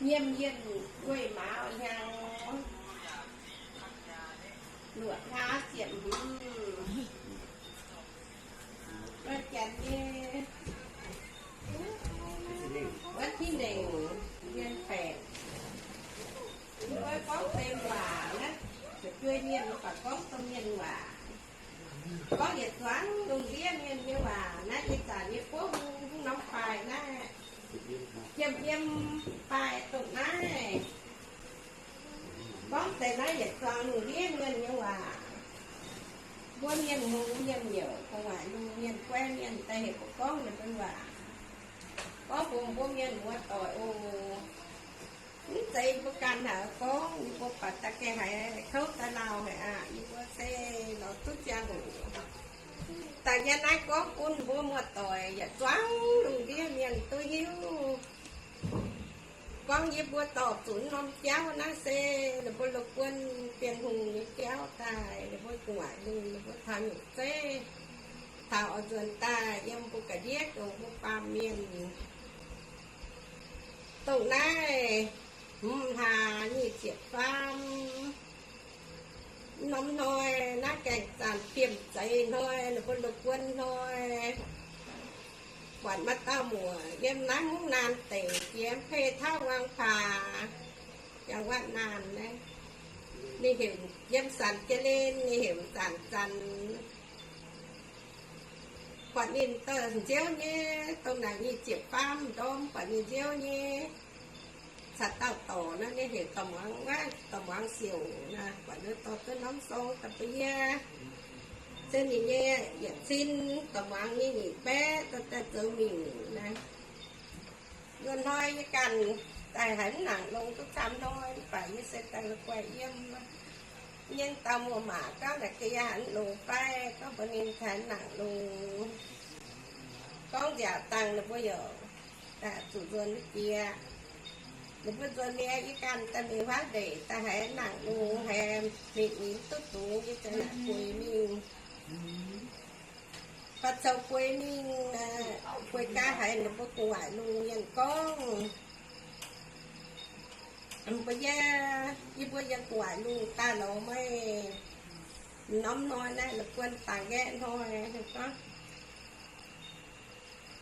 Nyiemc yienh weih mauz hnyangx, luoqc hlaax ziepc hmz. Wuov janx nyei วันที่หนึ่ง เดือนแปด. Mbuo gorngv deix waac naaiv, fu'jueiv mienh mv baac gorngv domh mienh waac, gorngv yietc zuangx lungh ndiev mienh nyei waac. Naaiv ih zanc yie buov hung norm baaih naaiv, yiem yiem baaih dongh naaiv, gorngv deix naaiv yietc zuangx lungh ndiev mienh nyei waac. Mbuo mienh hngongx mienh nyouc gu'nguaaic lungh mienh guaiv mienh daaih heuc mbuo gorngv ninh mbuo waac. Gorngv bun mbuo mienh muoz-doic oc. Mv zeiz mbuo ganh haiz gorngv, yie mbuo baac daaih gengh haiz kouv daaih lauh haic aqv. Yie mbuo se lorz duqv ziangh hoc daaih yiem naaiv gorngv bun mbuo muoz-doic yietc zuangx lungh ndiev mienh duqv hiuv. Gorngv yie mbuo dorh zuqc norm jauv naaiv se ninh mbuo la'guon Bienh Hungh nyei jauv daaih, ninh mbuo gu'nguaaic lungh, ninh mbuo taux nyungc zeiv, taux oix nzuonx daaih yiem mbuo ga'ndiev dongh mbuo baamh mienh. Dongh naaiv hmz hlaax nyic ziepc faam norm hnoi, naaiv gaengh zanc fiem zeiz hnoi, ninh mbuo la'guon hnoi, buatc maaih dauh muoc yiem naaiv mungv naanh deic jiex mv pei tauv wang paax, jangx waatv naanh naaiv. Ninh heuc yiem Saanx Jaa^len, ninh heuc Zanc Zanc. Buatc ninh daaih nziouv nyei, dongh naaic nyic ziepc faam ndorm buatc ninh nziouv nyei. Caux dauh dorc naaiv, ninh heuc dorc muangz wuov, dorc muangz siouc naaiv, buatc ninh dorh duqv norm song daaih bun yie. Se ninh nyei yietc cin, dorc muangz nyei nyic baeqv, daaih zoux mingh naaiv. Nzuonx hnoi yie ganh daaih haiz mv nangc longx duqv camv hnoi, mv baac yie se daaih la'guaih yiem. Yie nyei dauh muoz-maac gorngv naaic ga'yie haiz mv longx fai, gorngv mbuox ninh haiz mv nangc longx. Gorngv nziaauc dangh ninh mbuo yaac zuqc nzuonx jiex. Ninh mbuo nzuonx mi'aqv, yie ganh daaih mingh huaav ndeic daaih haiz mv nangc longx, haiz mingh mingh mv duqv dungx, yie ziouc naaic bueix mingh. Baac zoux bueix mingh, bueix gaax haiz ninh mbuo gu'nguaaic lungh mienh gorngv, mbuo yie, yie mbuo yiem gu'nguaaic lungh daaih lorz meih. Norm hnoi naaiv la'guon dangx nqaeqv hnoi, gorngv,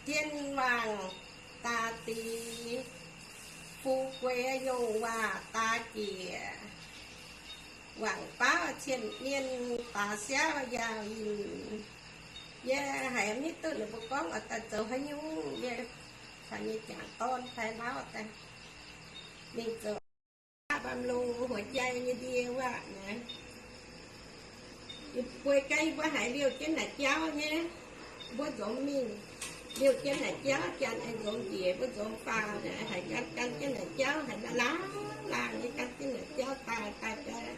Jien wangc daaih dix, fu gueix yongh waac daaih jiex, wangc baav cien mienh daaih siauv yaac yinh. Yie haiz mv hiuv duqv ninh mbuo gorngv oix daaih zoux haaix nyungc, yie caux nyei jangc dorn fai hlauv daaih mingh zoux baamh lungh huox jai nyei ndie wuov naaiv. Bueix gaax yie mbuo haiz liouh jienv naaic jauv nyei, mbuo nzomz mingh. Liouh jienv naaic jauv, janx aengx nzomz njiec, mbuo nzomz faaux naaic, haiz gan gan jienv naaic jauv, haiz laangz laangh nyei gan jienv naaic jauv daaih daaih daaih.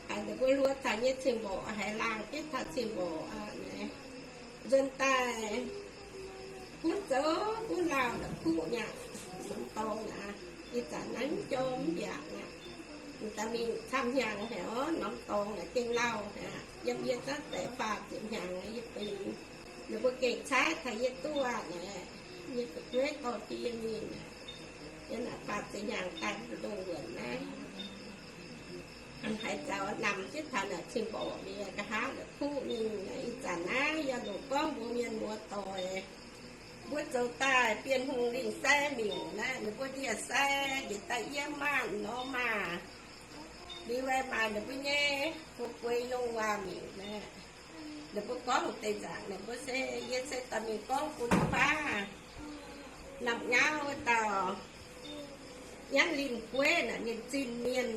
Haiz ninh mbuo hluo taux nyei cing-mborqc, haiz laangh jienv taux cing-mborqc aqv naaic. Nzuonx daaih gunv zoux gunv lauh naaic kuv mi'aqv, norm dorngx aqv. Ih zanc naaiv jorm mv yaac aqv. Daaih mingh camv hnyangx haic orv, norm dorngx naaic gengh lauh aqv. Yiem yie zungv deix faah ziepc hnyangx yie benx, ninh mbuo gengh caaiv taux yie duqv aqv naaic. Yie fu'jueiv dorh jienv yie mingh aqv. Yie naaic faah ziepc hnyangx daaih mv dungx wuonc naaiv. Haiz zaux namx jienv taux naaic cing-mborqc liuz, nqa'haav naaic kuv mingh. Ih zanc naaiv yaac longc gorngv mbuo mienh muoz-doic, mbuo zoux daaih Bienh Hungh lingh sai mingh naaiv, ninh mbuo ndie-sai njiec daaih yiem maah nor maah. Liuz aeqv, maaih ninh mbuo nyei fu-gueix yongh waac mingh naaiv. Ninh mbuo gorngv deix nzaangc, ninh mbuo se, yie se dorh mingh gorngv bun kuaaiv. Namh ngauv wuov dauh, yangh linh gueiv naaic ninh zinh mienh.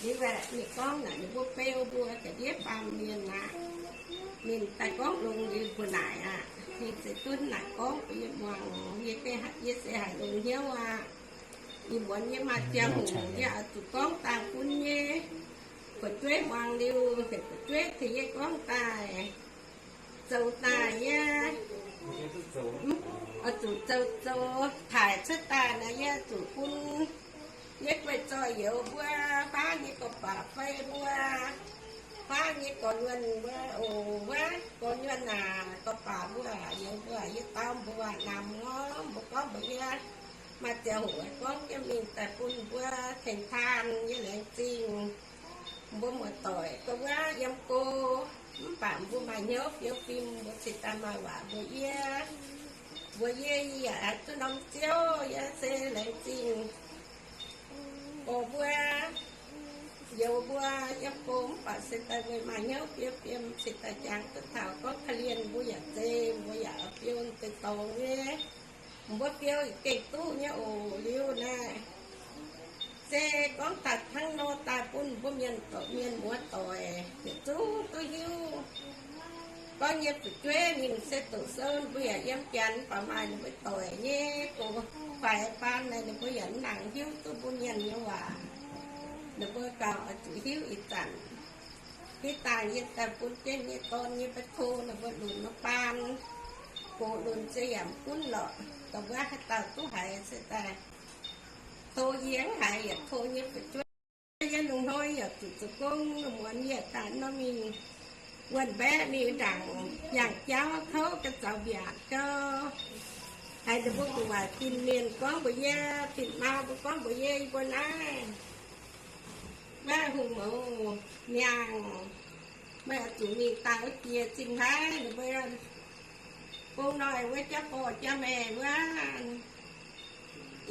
Liuz aeqv, ninh gorngv naaic ninh mbuo beu mbuo ga'ndiev baamh mienh aqv. Ninh daaih gorngv longx liuz mbuo naaic aqv. Ninh se duqv naaic gorngv bun yie muangx, yie, yie se haiz longx hnyouv aqv. Ih muonz yie maaih ziangh hoc yie oix zuqc gorngv dangh bun nyei fu'jueiv muangx liuz, heuc fu'jueiv tengx yie gorngv daaih. Zoux daaih yie oix zuqc zoux, zoux taaic cuotv daaih naaic yie zuqc bun yie guei zorc youz mbuo, huaav nyei gorx-baac fai mbuo, huaav nyei gorx-nyuonh mbuo, oc, wuov gorx-nyuonh aac, gorx-baac mbuo, youz mbuo, yie dau mbuo namx orv, mbuo gorngv mbuox yie, Maaih ziangh hoc gorngv jienv mingh daaih bun mbuo tengx taan nyei laengz zingh. Mbuo muoz-doic gorngv wuov yiem go, mv baac mbuo maaih hnyouv biouv fim, mbuo cingx daaih maaih waac mbuox yie. Mbuox yie, yie yaac zuqc norm ziouv yaac se laengz zingh. Gorngv mbuo youz mbuo yiem go mv baac se daaih maaih hnyouv biouv fim, cingx daaih jangx duqv taux gorngv korv-lienh mbuo yaac zeiz, mbuo yaac biouv deix dorngx nyei. Mbuo biouv gengh duqv nyei oc. Liuz naaiv se gorngv daaih hnangv nor daaih bun mbuo mienh, mienh muoz-doic yietc zungv duqv hiuv. Gorngv nyei fu'jueiv ninh se doqc sou, ninh mbuo yaac yiem janx, mv baac maaih ninh mbuo doic nyei gox faix baan naaic, ninh mbuo yaac mv nangc hiuv duqv mbuo mienh nyei waac. Ninh mbuo gauh oix zuqc hiuv ih zanc. Hitv dangh yie daaih bun jienv nyei dorn nyei mbuo tov ninh mbuo lunx baan, gox lunx se yaac mv gunv lorqc. Dongh wuov haaix dauh duqv haiz se daaih tov yie, mv haiz yaac tov nyei fu'jueiv. Yie lungh hnoi yaac zuqc zoux gong, muonz yie daaih nor mingh wuonh mbaeqv mingh ndaangc yangh jauv kouv ga'zaux mbiaatc gau. Haiz ninh mbuo gu'nguaaic fin-mienh gorngv mbuox yie, fin-mau mbuo gorngv mbuox yie, yie mbuo naaiv, maiv hungh mouz miangh, meih oix zuqc mingh daaih wuov jiex zingh haiv ninh mbuo bung noic wuov jauv borqc jauv maengh wuov.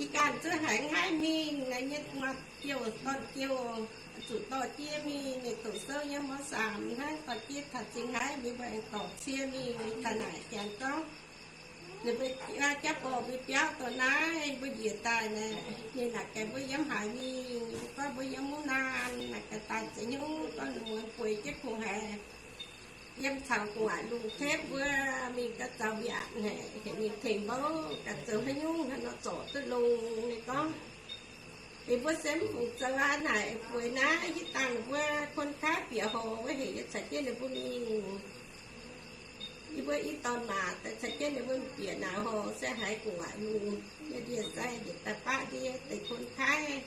Ih ganh zuov haiz mv haih mingh naaiv nyei, maaih jouh dorn jouh zuqc dorh jiex mingh, ninh doqc sou yiem mor saamc hnangv, dorh jiex taux zingh haiv mingh, mbuo aengx dorh cie mingh taux naaic. Janx gorngv ninh mbuo jauv borqc mbuo biauv dongh naaiv, mbuo njiec daaih naaic, ninh naaic gaax mbuo yiem haaix mingh, mbuo gorngv mbuo yiem mungv naanh, naaic gaax daaih za'nyungc, gorngv ninh muonz bueix jienv kungx haiz yiem caux gu'nguaaic lungh tepv wuov mingh ga'zaux mbiaatc haic, heuc ninh tengx mbouv gaax zoux haaix nyungc haaix nor zorc duqv longx. Ninh gorngv, ninh mbuo se mv fungc zoux aqv. Naaic bueix naaiv hitv dangh ninh mbuo kun kaav bieqc horc wuov, heuc yie caux jienv ninh mbuo mingh. Yie mbuo i dorn maac daaih caux jienv ninh mbuo bieqc naaic horc se haiz gu'nguaaic lungh nyei ndie-sai njiec daaih baqv ndie deix kun kaav.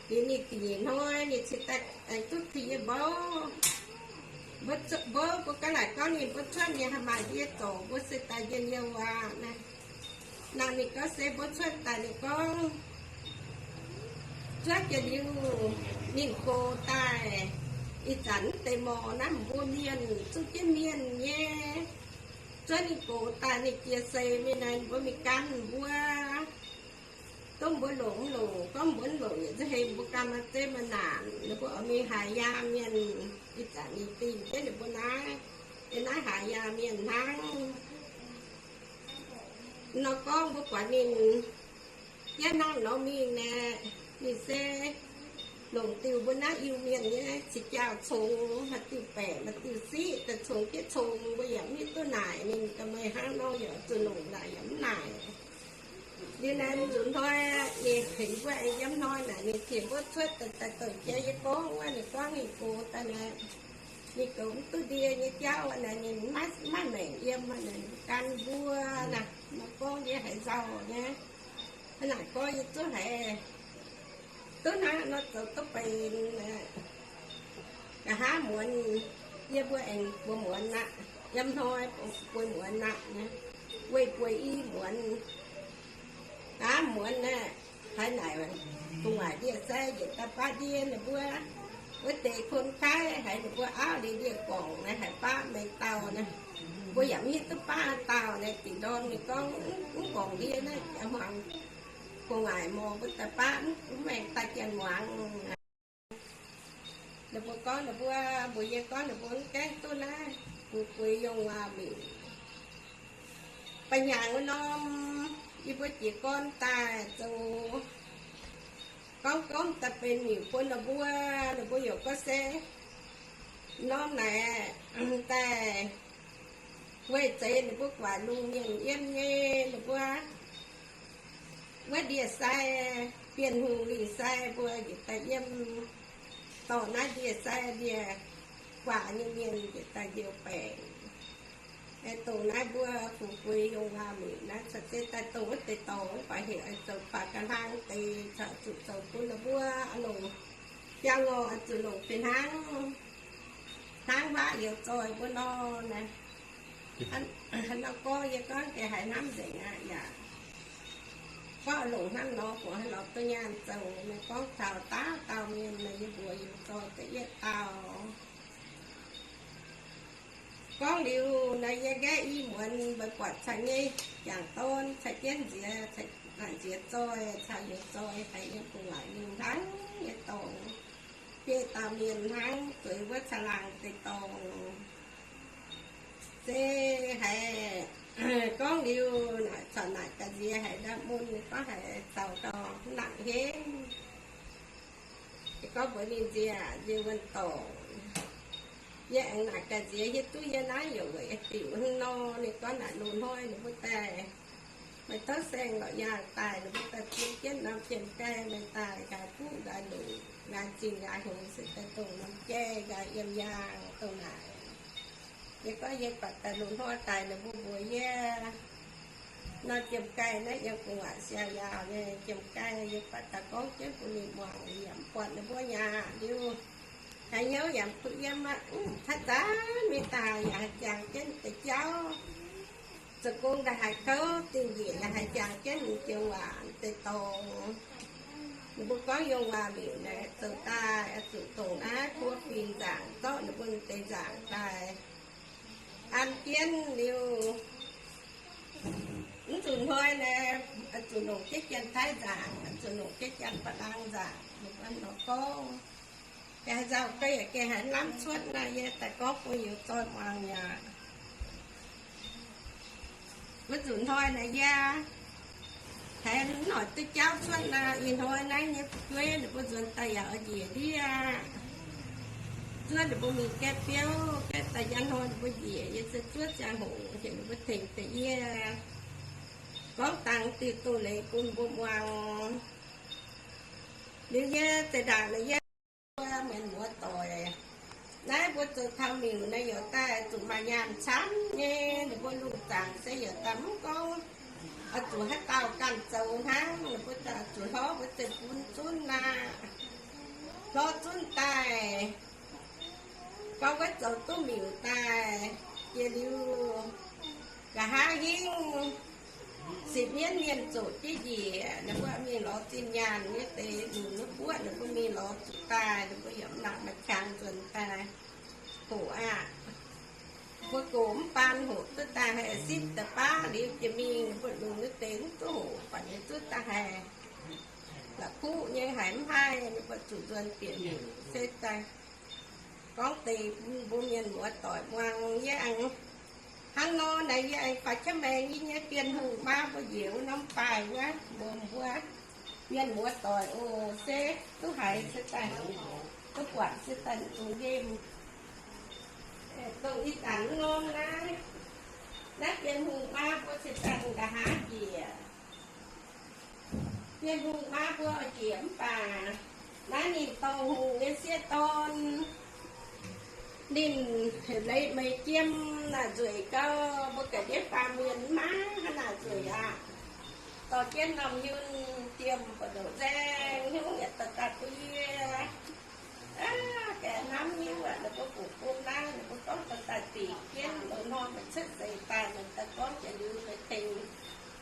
Liuz ninh da'nyeic hnoi ninh cingx daaih aengx duqv tengx yie mbouv. Mbuo, mbuo ga'naaiv gorngv ninh mbuo cuotv ninh haih maaih ndie zorc, mbuo se daaih njien-youh aqv naaic. Naaic ninh gorngv se mbuo cuotv daaih, ninh gorngv zuov jienv liuz ninh gox daaih, ih zanc mv deix morc naaiv mbuo mienh zuqc jienv mienh nyei. Zuov ninh gox daaih ninh jiex seix mingh naaic, mbuo mingh gan mbuo, duqv mbuo longc mv longc, gorngv mbuo mv longc yietc zungv hei mbuo gan maaih zeiv maaih naanc, ninh mbuo oix mingh haaix yaam mienh. Ih zanc ninh dingh jienv ninh mbuo naaiv, yiem naaiv haaix yaam mienh hnangv. Nor gorngv mbuo buatc ninh yiem naaiv nor mingh naaic, ninh se longc diuh mbuo naaiv Iu-Mienh nyei ceix jaauh congx, maaih diuh baeqc maaih diuh siqv daaih congx jienv congx, mbuo yaac mv hiuv duqv naaic ninh ga'mei hnangv nor, yaac zuqc longc naaic yaac mv naaic. Liuz naaic nzunc hnoi ninh tengx mbuo aengx yiem hnoi naaic, ninh tengx mbuo cuotv daaih, daaih douc jiex yie gorngv wuov, ninh gorngv ninh gox daaih naaic, ninh goux mv duqv ndie nyei jauv naaic, ninh maiv, maiv maengc yiem naaic, gan mbuo naaic, nor gorngv yie haiz nzauh nyei. Hnangv naaic gorngv yie zuqc haiz duqv hnangv nor zoux duqv benx aqv. Nqa'haav muonz yie mbuo aengx bueix muonz aqv. Yiem hnoi bueix muonz aqv, weih bueix i muonz. Nqa'haav muonz aeqv, haiz naaic gu'nguaaic ndie-sai njiec daaih baqv ndie ninh mbuo, wuov deix kon-kaav haiz ninh mbuo auv liuz ndie-gorngc naaic haiz baqv mengh dauh naaic. Mbuo yaac mv hiuv duqv baqv haaix dauh naaic. Dingc ndorm ninh gorngv, mv gorngc ndie naaiv, hmuangx gu'nguaaic morc mbuo daaih baqv, mv maengx daaih janx muangx. Ninh mbuo gorngv ninh mbuo, mbuox yie gorngv ninh mbuo mv gaengh duqv naaiv fu'jueiv yungh waac miuc. Ba'hnyangx wuov norm yie mbuo jiez gorn daaih zoux gorngv gomv daaih benx miuc bun ninh mbuo. Ninh mbuo yaac gorngv se norm naaic daaih weih zeix ninh mbuo gu'nguaaic lungh mienh yiem nyei. Ninh mbuo wuov ndie-sai, Bienh Hungh lingh sai mbuo njiec daaih yiem, dorh naaiv ndie-sai ndie-guaax nyei mienh njiec daaih njoux baengc. Dongh naaiv mbuo fu'jueiv yungh waac miuc naaiv caux se daaih dongh wuov deix dorngx mv baac heuc oix zoux baac ga'hlang deix, caux zuqc zoux bun ninh mbuo longc biauv-ngorh, oix zuqc longc fih hnangv, hnangv waac youz zoih mbuo nor naaiv. Hnangv nor gorngv yie gorngv deix haiz hnamv nzengc aqv yaac. Gorngv longc hnangv nor, buatc haaix lorz duqv nyaanh zoux. Naaiv gorngv taux daav dauh mienh, naaiv yie mbuox yietc zoi da'yietv dauh. Gorngv liuz naaiv yie nqaeqv i muonz meih buatc caux nyei jangc dorn caux jienv nziex, naaic nziex zoih caux youz zoih haiz yiem gu'nguaaic mingh hnangv nyei dorngx. Biei dauh mienh hnangv zueiz wuov caangh laangh deix dorngx. Se haiz gorngv liuz naaic corc naaic ga'nziex haiz nda'maah mun, ninh gorngv haiz caux dorngx nangc henv. Ninh gorngv mbuox ninh nziex, nziex wuonh dorngx, yie aengx naaic ga'nziex hietv duqv yie naaiv yaac weic diuc hnangv nor. Ninh gorngv naaic loz-hnoi ninh mbuo daaih, meih tov saeng lorqc, yangh daaih ninh mbuo daaih zipv jienv norm jiem-gaih, meih daaih nqa'haav buv nqa'haav longc, nqa'haav zinh nqa'haav hngongx se daaih dongh norm jai nqa'haav yiem yaangh dongh naaic. Yie gorngv yie buatc daaih loz-hnoi daaih ninh mbuo mbuox yie, norm jiem-gaih naaiv yiem gu'nguaaic siang-yaauc nyei jiem-gaih. Yie buatc daaih gorngv jienv bun ninh muangx, yaac mv buatc ninh mbuo nyaah liuz, haaix hnyouv yaac mv kuh yiem aqv. Haaix zanc mingh daaih yaac haih jangx jienv deix jauv. Zoux gong daaih haih kouv, dingh njiec yaac haih jangx jienv ninh joux waac deix dorngx. Ninh mbuo gorngv yungh waac miuc naaic zoux daaih oix zuqc dongh naaiv buo fingx nzaangc zorqv ninh mbuo deix nzaangc daaih an jienv liuz, mv zuqc hnoi naaic oix zuqc longc jienv janx-taiv nzaangc, oix zuqc longc jienv janx-ba'langh nzaangc. Ninh mbuo nor gorngv, gengh haaix nzauh ga'yaac gengh haaix lamh cuotv naaiv, yie daaih gorngv bun youz zoih muangx yaac mv zuqc hnoi naaic yie haiz noic duqv jauv cuotv naaic, ih hnoi naaiv nyei fu'jueiv ninh mbuo nzuonx daaih yaac oix njiec ndiev aqv. Zuov ninh mbuo mingh gaeqv biouv, gaeqv daaih njang hnoi ninh mbuo njiec, yie se zuov ziangh hoc heuc ninh mbuo tengx deix yie gorngv dangx diuh doz leiz bun mbuo muangx. Liuz yie zeix ndaangc naaic yie mbuo mienh muoz doic, naaiv mbuo zoux taux miuc naaiv yaac daaih zuqc maaih nyaanh camv nyei. Ninh mbuo lungh zaangc se yaac daaih mv gorngv oix zuqc haaix dauh ganh zoux hnangv. Ninh mbuo daaih zuqc hlorv mbuo zeiv-fun zunv aqv. Hlorv zunv daaih, gorngv wuov zoux duqv miuc daaih, jiex liuz nqa'haav hingv sipv mienv mienh zoqc jienv njiec, ninh mbuo mingh lorz zinh nyaanh nyei deix lunc nyei guoqv, ninh mbuo mingh lorz zuqc daaih, ninh mbuo yaac mv nangc maaih qangx nzuonx daaih. Hoqc aqv. Mbuo gox mv baan hoqc duqv daaih haiz sipv da'baav liuz jiex mingh, ninh mbuo lunc nyei deix mv duqv hoqc, buatc nyei duqv daaih haiz la'kuqv nyei haiz mv haih, ninh mbuo zuqc nzuonx bieqc miuc se daaih gorngv deix mbuo mienh muoz doic muangx. Yie aengx hnangv nor naaic, yie aengx faix qaqv maengx yie nyei Bienh Hungh maa mbuo njiec wuov norm baaih wuov, mbuo mbuo mienh muoz doic oc, se duqv haiz se daaih, duqv buatc se daaih dungx nqemh dongh ih zanc norm naaiv, naaiv Bienh Hungh maa mbuo se daaih nqa'haav njiec. Bienh Hungh maa mbuo njiec mv baac naaiv ninh dorh hungh nyei sieqv dorn, ninh heuc leiz meih jiem naaic nzueic gau, mbuo ga'ndiev baamh mienh mv maaih haaix naaic nzueic aqv. Dorh jienv norm nyunh jiem buoz-ndoqv nzaeng hnyouv yaac daaih daaih bun yie. Aav, gaeqv hnamv hnyouv aqv, ninh mbuo bungx bun naaiv, ninh mbuo gorngv daaih daaih dingc jienv loz hnoi meih cuotv seix daaih, meih daaih gorngv jiex liuz meih tengx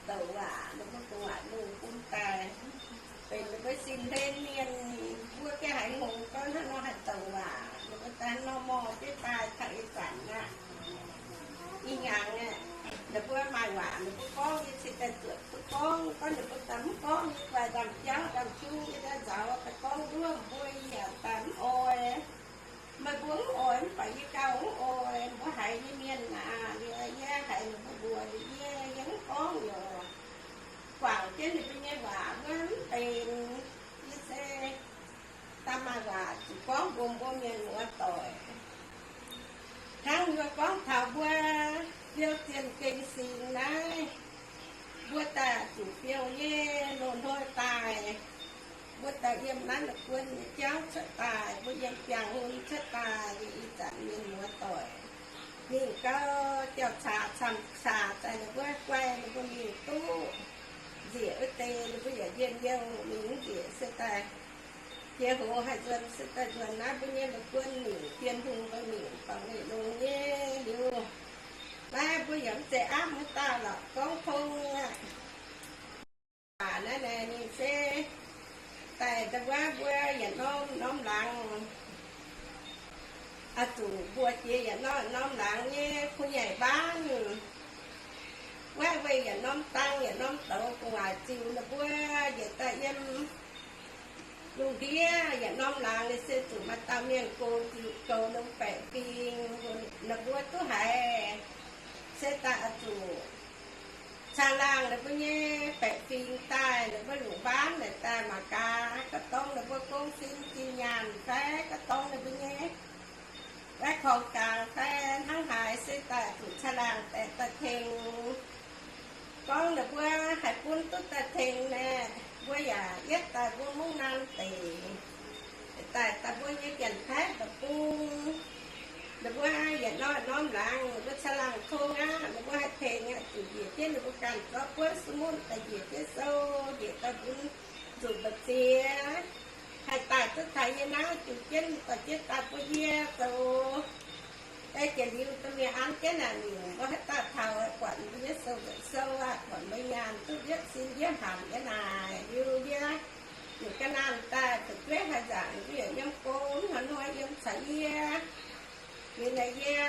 douc waac, ninh mbuo gu'nguaaic lungh bun daaih, benx ninh mbuo sin hlen mienh. Mbuo gengh haiz hngongx gorngv hnangv nor haih douc waac, ninh mbuo daaih hnangv nor morh jienv daaih taux ih zanc aqv. Ih hnyangx aeqv, ninh mbuo maaih waac ninh mbuo gorngv, yie cingx daaih zuotc duqv gorngv. Gorngv ninh mbuo daaih mv gorngv, yie guaix ndaamv-jauv ndaamv-jung yie daaih nzaaux daaih gorngv nduov mbuo, yie yaac daaih mv oix. Meih mbuo mv oix mv baac yie gauh mv oix. Mbuo haiz nyei mienh aac, liuz yie haiz ninh mbuo mbuox liuz yie, yie mv gorngv yoc. Guangc jienv ninh mbuo nyei waac wuov mv benx. Yie se daaih maaih waac zuqc gorngv mbuox mbuo mienh muoz doic. Hnangv yie gorngv taux mbuo biou zienh gengh singx naaiv, mbuo daaih zuqc biouv nyei loz-hnoi daaih, mbuo daaih yiem naaiv la'guon nyei jauv cuotv daaih, mbuo yiem biangh hung cuotv daaih, yie ih zanc mienh muoz doic mingh gau, jauv-caax camv-caax daaih ninh mbuo guai, ninh mbuo mingh duqv nzieqc wuov deix, ninh mbuo yaac njien-youh mingh nzieqc se daaih. Jiex hoz haih nzuonx se daaih nzuonx naaiv mbuo nyei la'guon miuc, Bienh Hungh mbuo miuc, Baengh Leic Longx nyei liuz, naaiv mbuo yaac mv zeiz aapv haaix dauh lorqc, gorngv tong aqv. waac naaiv, ninh se daaih nda'wuov mbuo yietc norm norm laangz, oix zuqc mbuox jiex yietc norm norm laangz nyei ผู้ใหญ่บ้าน wuov, weic yietc norm dang yietc norm douz gu'nguaaic ziux ninh mbuo njiec daaih yiem lungh ndiev yietc norm laangz, ninh se zuqc maaih dauh mienh goux ziux goux ninh baeqc fingx, ninh mbuo duqv haiz se daaih oix zuqc caangh laangh ninh mbuo nyei baeqc fingx daaih, ninh mbuo lungh mbaanv naaic daaih mangc gaax, ga'dorng ninh mbuo gong sin zinh nyaanh fai ga'dorng ninh mbuo nyei และของกลาง fai hnangv haaix se daaih zuqc caangh laangh daaih tengx. Gorngv ninh mbuo haih bun duqv daaih tengx naaic, mbuo yaac yietv daaih mbuo mungv naaiv deix daaih daaih mbuo nyei Janx-Taiv deic-bung, ninh mbuo yietc norm norm laangz, ninh mbuo caangh laangh tong aqv, ninh mbuo haih tengx aqv, zuqc njiec jienv ninh mbuo ganh zorqv buonv สมุด daaih njiec jienv sou, njiec daaih bun zuqc mbu'ziex, haih daaih duqv taux yie naaiv, zuqc jienv dorh jienv daaih bun yie zoux. Deix jiex liuz, domh mienh an jienv naaic nyungc, mbuo haaix dauh taux buatc mbuo nyei sou, sou aqv, buatc mbuo nyaanh duqv yietv sin yietv hanc nyei naaic. Liuz yie nyungc ga'naanh daaih fu'jueiv haaix nzangc, mbuo yaac yiem go, hnoi-hnoi yiem caux yie. Liuz naaic yie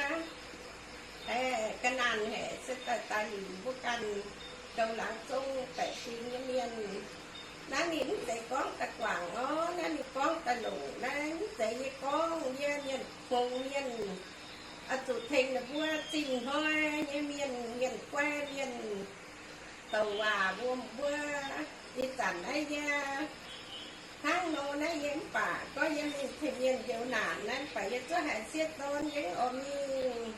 ga'naanh haic se daaih daaih lunc mbuo ganh zoux laangz zong baeqc fingx nyei mienh. Naaiv ninh mv zeiz gorngv daaih guangc orv, naaiv ninh gorngv daaih longc. Naaiv mv zeiz yie gorngv, yie mienh hngongx mienh, oix zuqc tengx ninh mbuo zinh hnoi nyei mienh, mienh guai mienh, douc waac mbuo, mbuo ih zanc naaiv yie hnangv nor naaiv yie mv baac gorngv yie mingh tengx mienh njoux naanc naaiv, mv baac yie zuov haiz sieqv dorn yie mv oix mingh.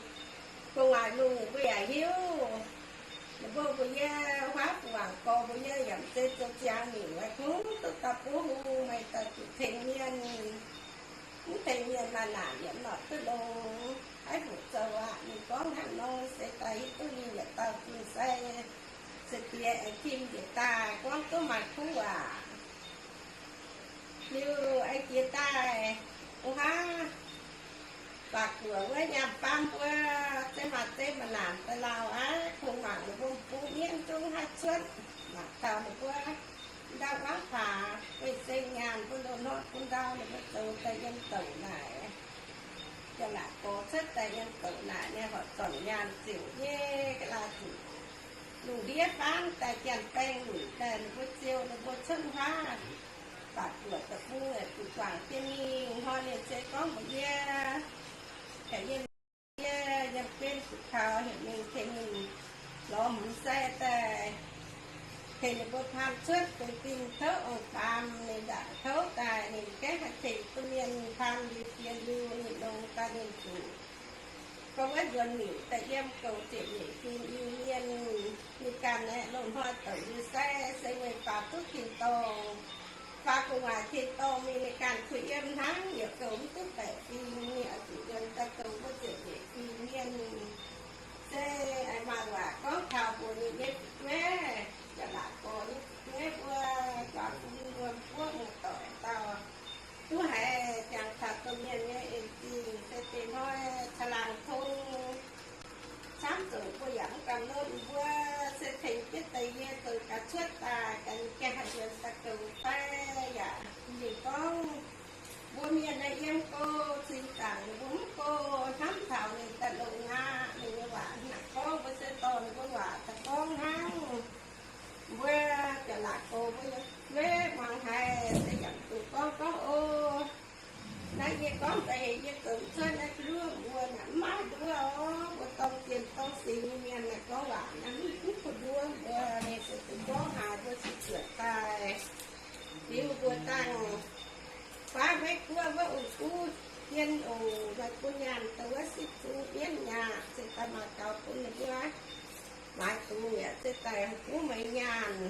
Gu'nguaaic lungh mbuo yaac hiuv, ninh mbuo mbuox yie, huaav gu'nguaaic gorx mbuox yie yaac mv zeiz zoux ziangx nyungc, weic kungx duqv daaih buov hung meih daaih zuqc tengx mienh. Mv tengx mienh maaih naanc yaac mv nor duqv longx. Haiv hoc zoux aqv. Ninh gorngv hnangv nor se daaih hiuv duqv ninh yietc dauh zunh sai se diex aengx tim njiec daaih gorngv duqv maaih kuv waac. Liuz aengx jiex daaih, wuov haav, baac guoqv wuov nyaanh baamv mbuo, zeiv maaih zeiv maaih naanc daaih lauh aqv. Kungx mangc ninh mbuo m'bung mienv zungv haih cuotv, mangc taux ninh mbuo ndau hmuangv paax weih seng nyaanh bun loz-hnoi bun ndau ninh mbuo zoux daaih yiem douc naaic. Janx-laatc gorx cuotv daaih yiem douc naaic nyei horqc zornc nyaanh ziouc nyei ga'laaih zuqc lungh ndiev faanv daaih janx-baeng lunc daaih ninh mbuo ziouc ninh mbuo cuotv huaav, baac buoqc deic-bung zuqc guangc jienv mingh. Hnoi ninh se gorngv mbuox yie, heuc yie, yie yiem benx zuqc kaux heuc mingh tengx ninh lorz hmz sai daaih, tengx ninh mbuo paan cuotv dongh dinh touv ong-baamz ninh ndaangc touv daaih, ninh gaengh haih tengx duqv mienh paan liuz jiex liuz ninh longx daaih ninh zuqc gorngv wuov nzuonx miuc daaih yiem goux ziepc nyeic fingx Iu-Mienh. Ninh ganh aeqv, loz-hnoi douc liuz sai se weic faaux duqv tin-dorngh, faaux gu'nguaaic tin-dorngh mingh, ninh ganh kuh yiem hnangv, yaac goux mv duqv baeqc fingx, ninh oix zuqc yiem daaih goux mbuo ziepc nyeic fingx mienh. Se maaih waac gorngv taux mbuox ninh nyei fu'jueiv, Janx-laatc gorx nyei fu'jueiv mbuo, guaav bun mbuo mbuov muoz-doic dauh duqv haiz jangx taux domh mienh nyei en-zingh se deix hnoi caangh laangh tong. Camv zoqc mbuo yaac mv gamh lotv, mbuo se tengx jienv deix yie zoux gaax cuotv daaih, gaax ninh gengh haih nzuonx daaih goux fai yaac ninh gorngv, mbuo mienh naaiv yiem go, zinh ndaangc ninh mbuo mv go, hnamv taux ninh daaih longx aqv. Ninh nyei waac hnangv naaic gorngv, mbuo se dorh ninh mbuo waac daaih gorngv hnangv. Mbuo Janx-laatc gorx mbuo yaac maiv muangx haiz, se yaac zuqc gorngv gorngv, O, naaiv yie gorngv daaih heuc yie zoux cuotv naaiv nduov mbuo naaic mv maaih nduov oc. Mbuo dorng zienh dorng singx nyei mienh naaic gorngv waac naaiv mv, mv bun nduov mbuo. Ninh se zuqc gorngv haaix mbuo se zuotc daaih. Liuz mbuo dangh baav Meiv Guoqv wuov ong-guv hmien ongc, maaih bun nyaanh dongh wuov sipv zung mienv nyaqc, se daaih maaih gaux bun ninh mbuo. Maaiz dungz yaac se daaih guv meih nyaanh,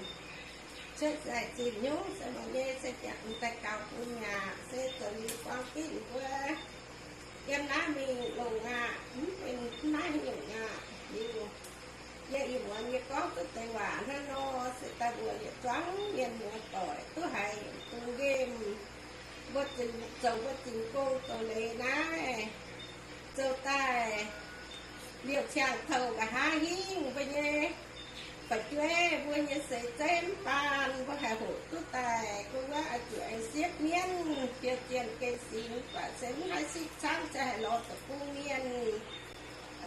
cuotv zaih zinh nyungc se meih nyei se jangx daaih gaux bun nyaqc, se zoux liuz buang gitv mbuo yiem naaiv mingh longc aqv, mv benx mv naaiv nyungc aqv. Liuz yie ih muonz yie gorngv duqv deix waac hnangv nor, se daaih mbuo yietc zungv mienh muoz-doic duqv haiz yietc zungv nqemh. Mbuo zoux mbuo zingx gong zoux leiz naaiv, zoux daaih liouh ciangx touh nqa'haav hingv mbuo nyei Fu'jueiv mbuo nyei seix zeiv mv baan, mbuo haih hoqc duqv daaih, mbuo wuov oix zuqc aengx siepv mienv, fiou zienh gengh singx, mv baac se mv haih siqv camv, se haih lorz deic-bung mienh.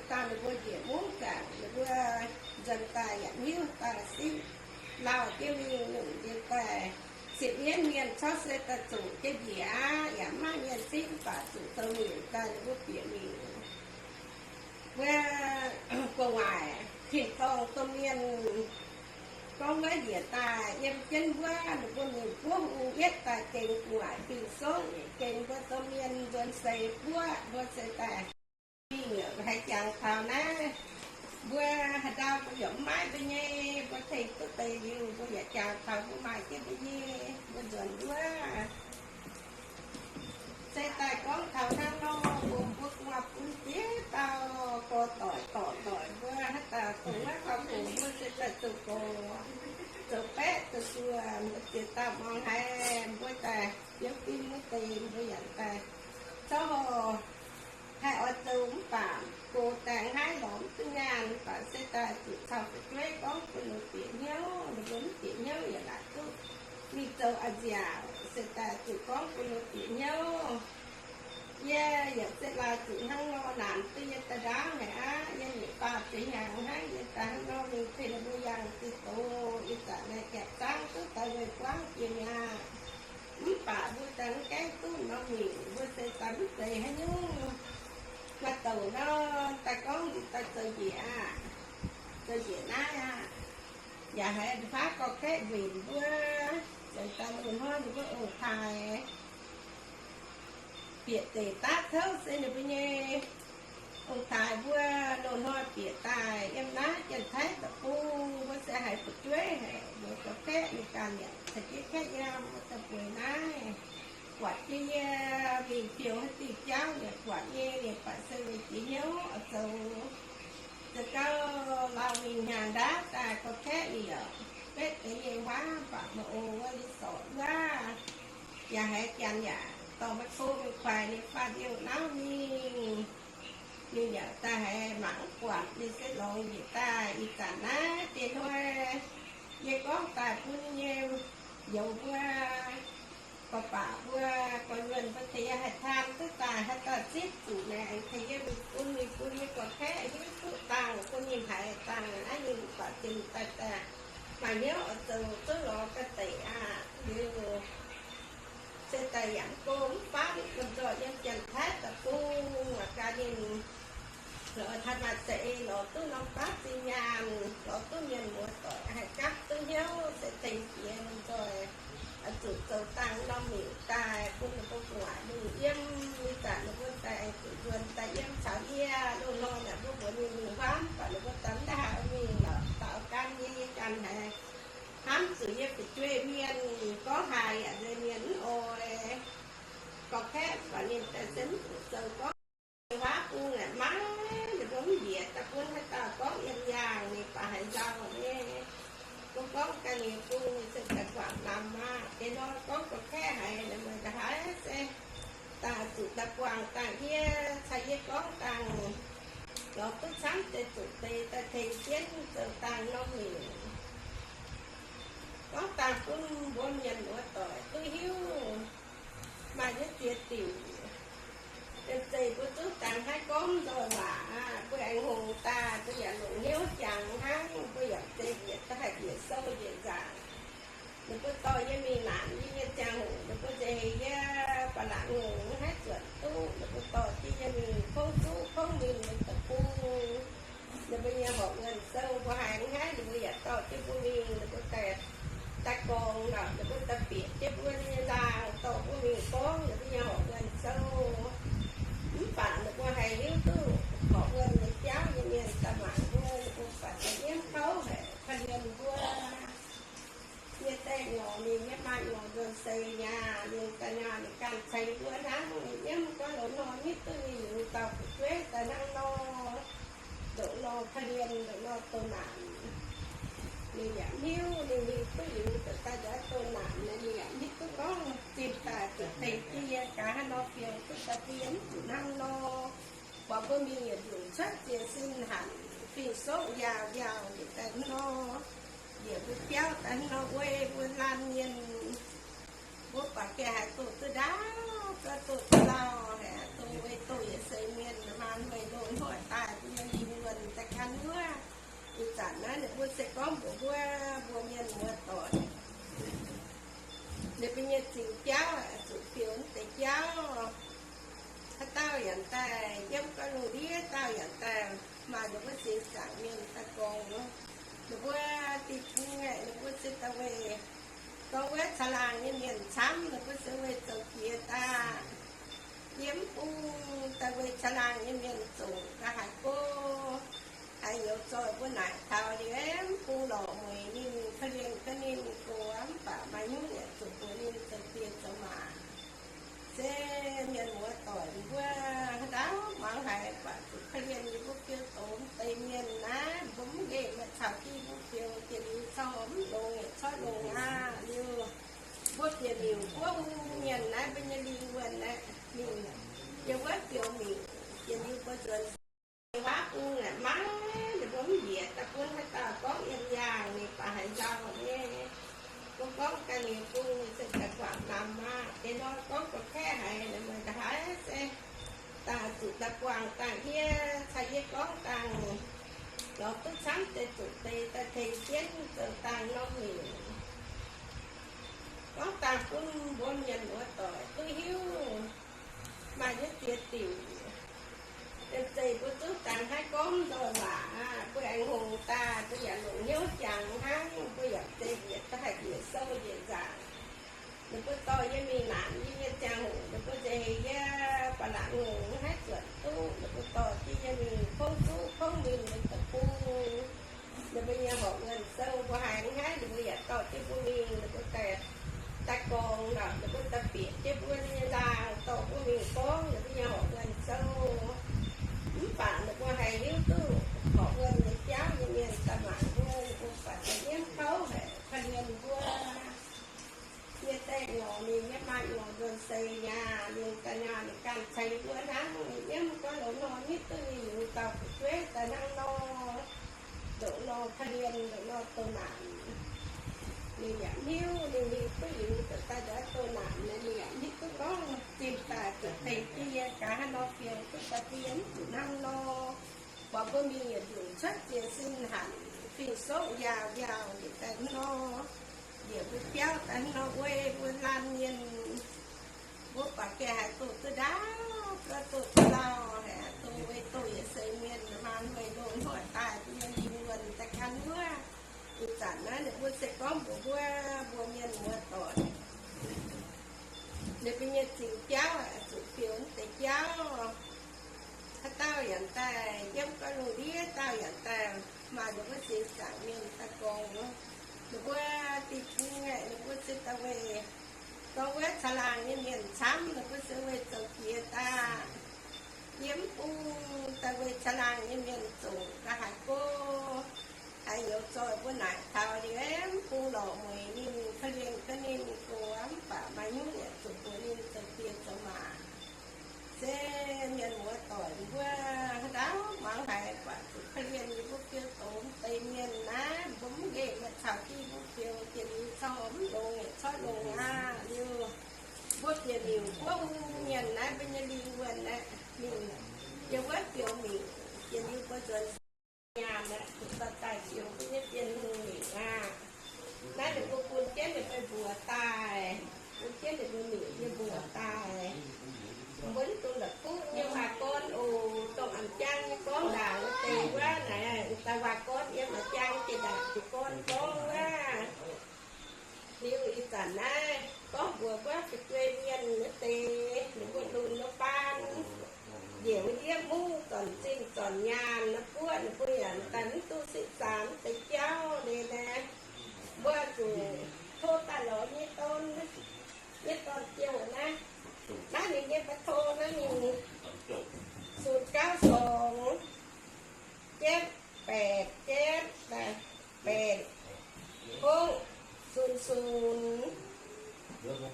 Dangh ninh mbuo njiec mungv zaangc, ninh mbuo nzuonx daaih yaac hiuv daaih siqv lauh jienv mingh nyungc nziex daaih, siepv mienv mienh corc se daaih zuqc jienv njiec aqv, yaac mv maaih mienh siqv, mv baac zuqc zoux miuc daaih ninh mbuo bieqc miuc. Mbuo gu'nguaaic tin-dorngh domh mienh gorngv wuov njiec daaih yiem jienv wuov, ninh mbuo mingh buov hung yietv daaih gengh gu'nguaaic fing-songv, gengh mbuo domh mienh nzuonx seix buov, mbuo se daaih mingh haiz jangx taux naaiv, mbuo haaix ndau mbuo yaac mv maaih mbuo nyei, mbuo tengx duqv deix liuz, mbuo yaac jangx taux mbuo maaih jienv mbuo nyei, mbuo nzuonx wuov. Se daaih gorngv taux hnangv nor, mbuo gu'nguaaic bun diev dauh gorx-doic dorc ndoic mbuo haaix dauh dongh wuov gauh hoqc mbuo se daaih zoux gorx, zoux baeqv zoux suoh, mbuo ziex dauh muangx haiz mbuo daaih biopv ginv wuov deix mbuo yaac daaih zorqv haih oix zoux mv baac gox daaih haih lorz mv duqv nyaanh, mv baac se daaih zuqc caux fu'jueiv gorngv bun ninh bieqc hnyouv, ninh mbuo mv bieqc hnyouv yaac laaic duqv mingh zoux a'nziaauc, se daaih zuqc gorngv bun ninh bieqc hnyouv. Yie yaac se laaix zuqc hnangv nor naanc duqv yie daaih ndaauv haic aqv. Yie nyei faah ziex hnyangx hnangv yie daaih hnangv nor mingh tengx ninh mbuo yangh zinh doz, ih zanc naaiv gaeqv zaangv duqv daaih weih buangv jiex mi'aqv. Mv baac mbuo daaih mv gaengh duqv norm miuc, mbuo se daaih mv zeiz haaix nyungc. Maaih douc nor daaih gorngv daaih zoux njiec aqv, zoux njiec naaiv aqv. Yaac haiz nduqc faav gorx-kaeqv mbenc mbuo, zoux daaih loz-hnoi ninh mbuo ong-taaix bieqc deic daav touv se ninh mbuo nyei ong-taaix mbuo loz-hnoi bieqc daaih yiem naaiv Janx-Taiv deic-bung, mbuo se haiz fu'jueiv haic, mbuo gorx-kaeqv ninh ganh yaac caux jienv kaeqv nyaam mbuo daaih bueix naaiv. Buatc jienv yie mingh fiou haaix diuh jauv yaac buatc nyei, ninh baac se weic jiex hnyouv oix zoux. Zoux gau, lauh mingh hnyangx ndaauv daaih gorx-kaeqv ninh yaac betv deix nyei huaav, mv baac maiv ong wuov li sorc wuov. Yaac haiz janx yaac dorh maiv ko mingh kuaix ninh faah ndiouh nauv mingh. Ninh yaac daaih haiz mangc mv buatc, ninh se lorz njiec daaih. Ih zanc naaiv deix hnoi yie gorngv daaih bun yie nyei youz mbuo, gorx-baac mbuo, gorx-nyuonh mbuo tengx yie haih taan duqv daaih, haaix dauh zipv zuqc naaic, tengx yie mingh bun, mingh bun yie gorx-kaeqv hiuv duqv dangh, bun ninh haiz dangh naaiv, ninh baac zinh daaih daaih maaih hnyouv oix zoux zungv lorz ga'deic aqv. Liuz se daaih yaac mv go mv faatv, lomh nzoih yiem Janx-Taiv deic-bung, mangc gaax ninh lorz taux maaih za'eix lorz duqv norm baav zinh nyaanh, lorz duqv mienh muoz-doic haih gapv duqv hnyouv, se tengx jiex lomh nzoih oix zuqc zoux dangh norm miuc daaih bun ninh mbuo gu'nguaaic lungh yiem. Ih zanc ninh mbuo daaih aengx zuqc nzuonx daaih yiem caux yie. Loz-hnoi naaic mbuo mbuox ninh mingh huaav, mv baac ninh mbuo daaih mv daaih haih mingh lorqc, daaih oix gan yie, yie gan haiz hnamv zuqc yie fu'jueiv mienh, gorngv haiz yaac nzengc mienh mv oix. Gorx-kaeqv mv baac ninh daaih se mv zuqc zoux gorngv. Huaav bung naaic maiv, ninh mbuo mv njiec daaih bun haaix dauh gorngv yiem yaangh, ninh baac haiz nzauh nyei. Mbuo gorngv ga'nyiec bung ninh se daaih guangc lamz aqv. Deix nor gorngv gorx-kaeqv haiz, ninh mbuo da'haiz se daaih zuqc daaih guangc dangh yie, caux yie gorngv dangh lorz duqv camv deix zuqc deix daaih tengx jienv zoux dangh norm miuc. Gorngv dangh bun mbuo mienh muoz-doic duqv hiuv. Maaih nyei ziex diuc, yiem zeiz mbuo zungv dangh haiv gorngv nzoih waac aqv. Mbuo aengx hngongx daaih, mbuo yaac longc hnyouv jangx hnangv. Mbuo yaac zeiz njiec daaih haih njiec sou njiec nzaangc. Ninh mbuo dorh yie mingh naanc yie nyei ziangh hoc, ninh mbuo nzengc heix yie ba'laqc hngongx haiv zuotc duqv. Ninh mbuo dorh jienv yie mingh kouv zuqv kouv mingh nyei deic-bung. Ninh mbuo nyei horqc wuonh sou mbuo haiz mv haiv, ninh mbuo yaac dorh jienv mbuo mingh. Ninh mbuo daaih, daaih gorngv nor, ninh mbuo daaih bieqc jienv mbuo nyei laangh, dorh mbuo mingh gorngv ninh mbuo nyei horqc wuonh sou. Mv baac ninh mbuo haih hiuv duqv horqc wuonh nyei jauv nyei mienh daaih mangc mbuo, ninh mbuo baac daaih nyiemv kouv haic, korv-lienh mbuo. Yie daaih nyorx ninh, yie maaih nyorx nzuonx seix nyaah, ninh daaih nyaah ninh ganh ceix mbuo hnangv. Ninh nyiemv gorngv loz-hnoi nitv duqv ninh yietc dauh fu'jueiv daaih hnangv nor. Ndoqv nor korv-lienh, ndoqv nor doh naanc. Ninh yaac hiuv, ninh mingh duqv liuz daaih nzuonx doh naanc, ninh yaac hiuv duqv gorngv zinh daaih zuqc tengx jienv yie gaax hnangv nor fiou duqv daaih bun yie mv zuqc hnangv nor. Buatc mbuo mingh yietc nzunc cuotv ziex sin hanc, Fing-soqv njaaux njaaux njiec daaih nor, njiec mbuo biauv daaih nor, weic mbuo laanh mienh, mbuo baac gengh haaix doqc duqv ndaauv, gauh doqc duqv lauh, haaix doqc weic doqc yietc seix mienh maan meih loz-hnoi daaih, mbuo nyei lingh wuonh daaih ganh wuov. Ih zanc naaiv ninh mbuo se gorngv mbuox mbuo, mbuo mienh muoz-doic, ninh mbuo nyei zingh jauv zuqc fioux deix jauv. Haaix dauh yaac daaih yiem gauh lungh ndiev, dauh yaac daaih maaih ninh mbuo singx zaangc mienh daaih gorngv, ninh mbuo dinh bung aeqv, ninh mbuo se daaih weic gorngv wuov caangh laangh nyei mienh camv, ninh mbuo se weic zoux jiex daaih yiem mv bung, daaih weic caangh laangh nyei mienh zoqc ga'haaix go, haaix youz zoih mbuo naaic taux liuz, mv bung lorqc mueic ninh, korv-lienh ga'ninh gox, mv baac maaih nyungc yaac zuqc mbuox ninh zoux diex zoux maac. Se mienh muoz-doic mbuo ndaauv mangc haic, baac zuqc korv-lienh yie mbuo fiou doz deix mienh naaiv, mbuo mv nqemh maaih caux jienv mbuo fiou jiex liuz, corc mv longx, corc longx aqv liuz, mbuo bieqc miuc buov hung mienh naaiv, mbuo nyei lingh wuonh naaiv, ninh yiem wuov fiou miuc jiex liuz, mbuo nzuonx waav bung naaic maiv, ninh mbuo mv njiec daaih bun haaix dauh gorngv yiem yaangh ninh baac haaix nzauh nyei. Mbuo gorngv ganh nyei bung se daaih guangc namx maah, deix nor gorngv gorqv-kaeqv haic, meih nqa'haav se daaih zuqc daaih guangc dangh yie, caux yie gorngv dangh lorz duqv camv deix zuqc deix daaih tengx jienv zoux dangh norm miuc. Gorngv dangh bun mbuo mienh muoz-doic duqv hiuv, maaih nyei ziex diuc. Yiem zeiz mbuo zuqv dangh haiv gorngv nzoih waac aqv, mbuo aengx hngongx daaih, mbuo yaac longc hnyouv jangx hnangv, mbuo yaac zeiz bieqc daaih haih bieqc sou njiec nzaangc. Ninh mbuo dorh yie mingh naanc yie nyei ziangh hoc, ninh mbuo nzengc heix yie ba'laqc hngongx mv haih zuotc duqv. Ninh mbuo dorh jienv yie mingh kongv zuqv kongv mingh nyei deic-bung. Ninh mbuo nyei horqc wuonh sou mbuo haiz mv haih, ninh mbuo yaac dorh jienv mbuo mingh, ninh mbuo daaih, daaih gorngv nor, ninh mbuo daaih bieqc jienv mbuo nyei nzaangc dorh mbuo mingh gorngv ninh mbuo nyei horqc wuonh sou. Mv baac ninh mbuo haih hiuv duqv horqc wuonh nyei jauv nyei mienh daaih mangc mbuo, ninh mbuo baac daaih nyiemv kouv haic, korv-lienh mbuo. Yie daaih nyorx ninh nyei, maaih nyorx nzuonx seix nyaah, ninh daaih nyaah ninh ganh ceix mbuo hnangv. Ninh nyiemv gorngv loz-hnoi nitv duqv ninh liuz dauh fu'jueiv daaih hnangv nor, ndoqc nor korv-lienh, ndoqc nor doh naanc. Ninh yaac mv hiuv, ninh mingh duqv liuz daaih ndoqv doh naanc, ninh yaac mv hiuv duqv gorngv zinh daaih zuqc tengx jienv yie gaax haaix nor fiou duqv daaih bun yie mv zuqc hnangv nor. Buatc mbuo mingh yietc nyungc cuotv ziex sin hanc, fing-soqv njaaux njaaux njiec daaih nor, njiec mbuo biauv daaih nor, weic mbuo laanh mienh, mbuo baac gengh haaix doqc duqv ndaauv, gauh doqc duqv lauh, haaix doqc weic doqc yietc seix mienh maan meih loz-hnoi daaih, mbuo nyei lingh wuonh daaih ganh wuov. Ih zanc naaiv ninh mbuo se gorngv mbuox mbuo, mbuo mienh muoz-doic, ninh mbuo nyei zingh jauv zuqc fioux deix jauv. Haaix dauh yaac daaih yiem gauh lungh ndiev, dauh yaac daaih maaih ninh mbuo singx zaangc mienh daaih gorngv, ninh mbuo dinh bung aeqv, ninh mbuo se daaih weic gorngv wuov caangh laangh nyei mienh camv, ninh mbuo se weic zoux jiex daaih yiem mv bung, daaih weic caangh laangh nyei mienh zoqc ga'haaix go, haaix youz zoih mbuo naaic taux liuz, mv bung lorqc mueic ninh, korv-lienh ga'ninh gox, mv baac maaih nyungc yaac zuqc mbuox ninh zoux diex zoux maac. Se mienh muoz-doic mbuo ndaauv mangc haiz, buatc zuqc korv-lienh yie mbuo fiou doz deix mienh naaiv, mbuo mv nqemh maaih caux jienv mbuo fiou jiex liuz, corc mv longx, corc longx aqv liuz, mbuo bieqc miuc buov hung mienh naaiv, mbuo nyei lingh wuonh naaiv, ninh yiem wuov fiou miuc jiex liuz, mbuo nzuonx nyaanh aeqv, zuqc dorh daaih fiou mbuo nyei Bienh Hungh miuc aqv. Naaiv ninh mbuo bun jienv ninh mbuo mbuox daaih, bun jienv ninh mbuo miuc nyei mbuox daaih. Mbuo mv dungx la'kuqv nyei waac-gorn oc. Dongh a'jang nyei gorngv ndaangc wuov deix wuov naaic, daaih waac-gorn yiem a'jang jiex ndaangc jiex gorn gorngv wuov. Liuz ih zanc naaiv gorngv mbuox wuov fu'jueiv mienh wuov deix, ninh mbuo lunx wuov baan, njiec wuov ndiev mungv zornc zinh zornc nyaanh wuov buoqv, ninh mbuo yaac daaih mv duqv sipv zaanx deix jauv liuz naaiv, mbuo zuqc tov daaih lorz nyei dorn, nyei dorn-jouh naaiv. Naaiv ninh nyei mbuo tov naaiv ninh ศูนย์ เก้า สอง เจ็ด แปด เจ็ด แปด หก ศูนย์ ศูนย์.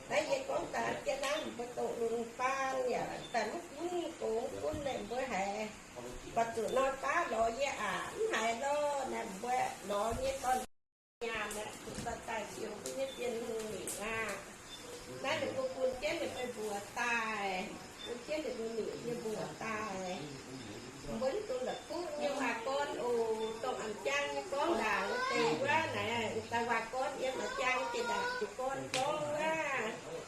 Naaiv yie gorngv daaih jienv naaiv mbuo dongh lunx baan yaac daaih mv gunv gox mv gunv naaiv mbuo haiz Baac zuqc nor baav lorz yie aac, mv haiz lorh. Naaiv mbuo lorz nyei dorn nyaanh aqv, zuqc dorh daaih jiex mbuo nyei Bienh Hungh mingh aqv. Naaiv ninh mbuo bun jienv ninh mbuo mbuox daaih, bun jienv ninh mbuo mingh nyei mbuox daaih. Mbuo mv dungx la'kuqv nyei waac-gorn oc. Dongh a'jang nyei gorngv ndaangc wuov deix wuov naaic, daaih waac-gorn yiem a'jang jiex ndaangc jiez gorn gorngv wuov.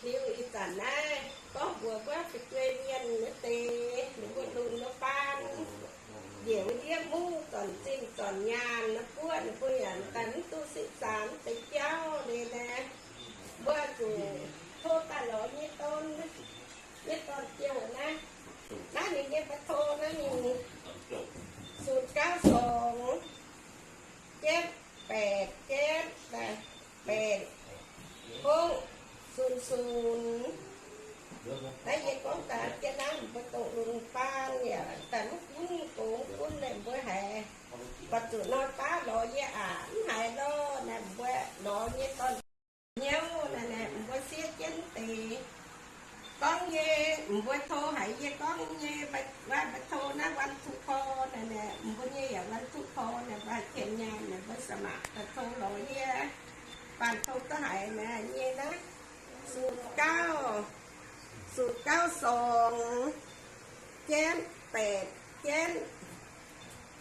Liuz ih zanc naaiv gorngv mbuox wuov fu'jueiv mienh wuov deix, ninh mbuo lungh wuov baan, njiec wuov ndiev mungv zornc zinh zornc nyaanh wuov buoqv, ninh mbuo yaac daaih mv duqv sipv zaanx deix jauv liuz naaic, mbuo zuqc tov daaih lorz nyei dorn, nyei dorn-jouh naaiv. Naaiv ninh nyei mbuo tov naaiv ninh ศูนย์ เก้า สอง เจ็ด แปด เจ็ด แปด หก ศูนย์ ศูนย์. Naaiv yie gorngv daaih jienv naaiv mbuo dongh lungh baan yaac daaih mv gunv gox gunv naaic mbuo haiz, baac zuqc nor baav lorz yie aac, mv haiz lorh. Naaiv mbuo lorz nyei dorn hnyouv naaic, naaic mbuo siev jienv deix. Gorngv nyei, mbuo tov haiz yie gorngv nyei, mbuo tov naaiv วันทุกข์ คอ naaic, naaic mbuo nyei yaac วันทุกข์ คอ naaic, mbuo haih qiemx nyaanh naaic, mbuo sa'maah daaih tov lorz yie. Baan tov duqv haiz naaic nyei naaiv ศูนย์ เก้า ศูนย์ เก้า สอง เจ็ด แปด เจ็ด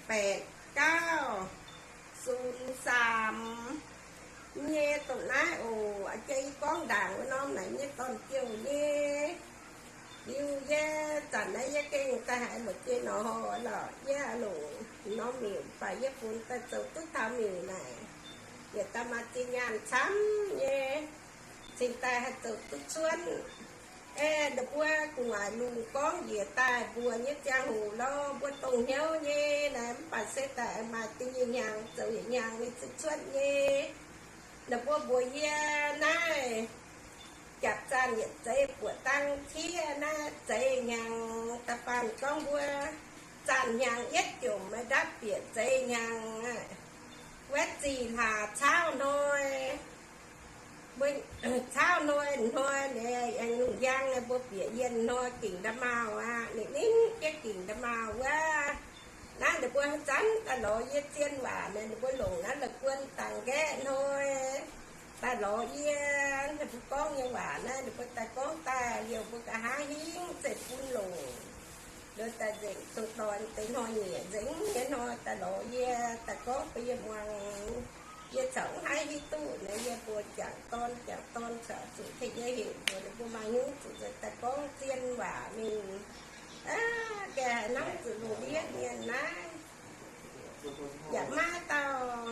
แปด เก้า ศูนย์ สาม nyei dongh naaiv oc. A'jang yie gorngv ndaangc wuov norm naaic nyei dorn-jouh nyei. Liuz yie zanc naaiv yie gengh daaih haiz la'jiex norqc horc lorqc, yie longc norm miuc, mv baac yie funx daaih zoux duqv taux miuc naaic, yietc daaih maaih zinh nyaanh camv nyei, cingx daaih haih zoux duqv cuotv. Aeqv, ninh mbuo gu'nguaaic lungh gorngv njiec daaih mbuox nyei ziangh hoc lorh, mbuo dongh hnyouv nyei naaic, mv baac se daaih maaih deix nyei hnyangx zoux yietc hnyangx ninh zuqc cuotv nyei. Ninh mbuo mbuox yie naaiv jaax zaanh yietc zeiz buoqc dang tiev naaiv zeiz hnyangx. Da'faanh gorngv mbuo zaanh hnyangx yietv jomc maiv ndapv bieqc zeiz hnyangx aqv. Wuov zih hlaax cauv hnoi, mbuo cauv hnoi, hnoi naaic aengx lungh njang naaic mbuo bieqc yienh hnoi gingc nda'maauh aqv. Ninh ninh jienv gingc nda'maauh wuov. Naaiv ninh mbuo zanc daaih lorz yie zien waac naaic, ninh mbuo longc naaiv la'guon dangx nqaeqv hnoi daaih lorz yie. Ninh mbuo gorngv nyei waac naaiv ninh mbuo daaih gorngv daaih liouh mbuo nqa'haav hingv zeiv-fun longc. Liuz daaih nzengc dongh doix deix hnoi-nyieqc nzengc nyei hnoi daaih lorz yie, daaih gorngv bun yie muangx. Yie corc mv haih hiuv duqv naaic, yie mbuox jangc dorn, jangc dorn corc zuqc tengx yie heuc mbuox ninh mbuo maaih hnyouv zuqc nzuonx daaih gorngv zien waac mingh. Aav, gaax haaix hnangv zuqc lungh ndiev mienh naaiv yaac maiv dauh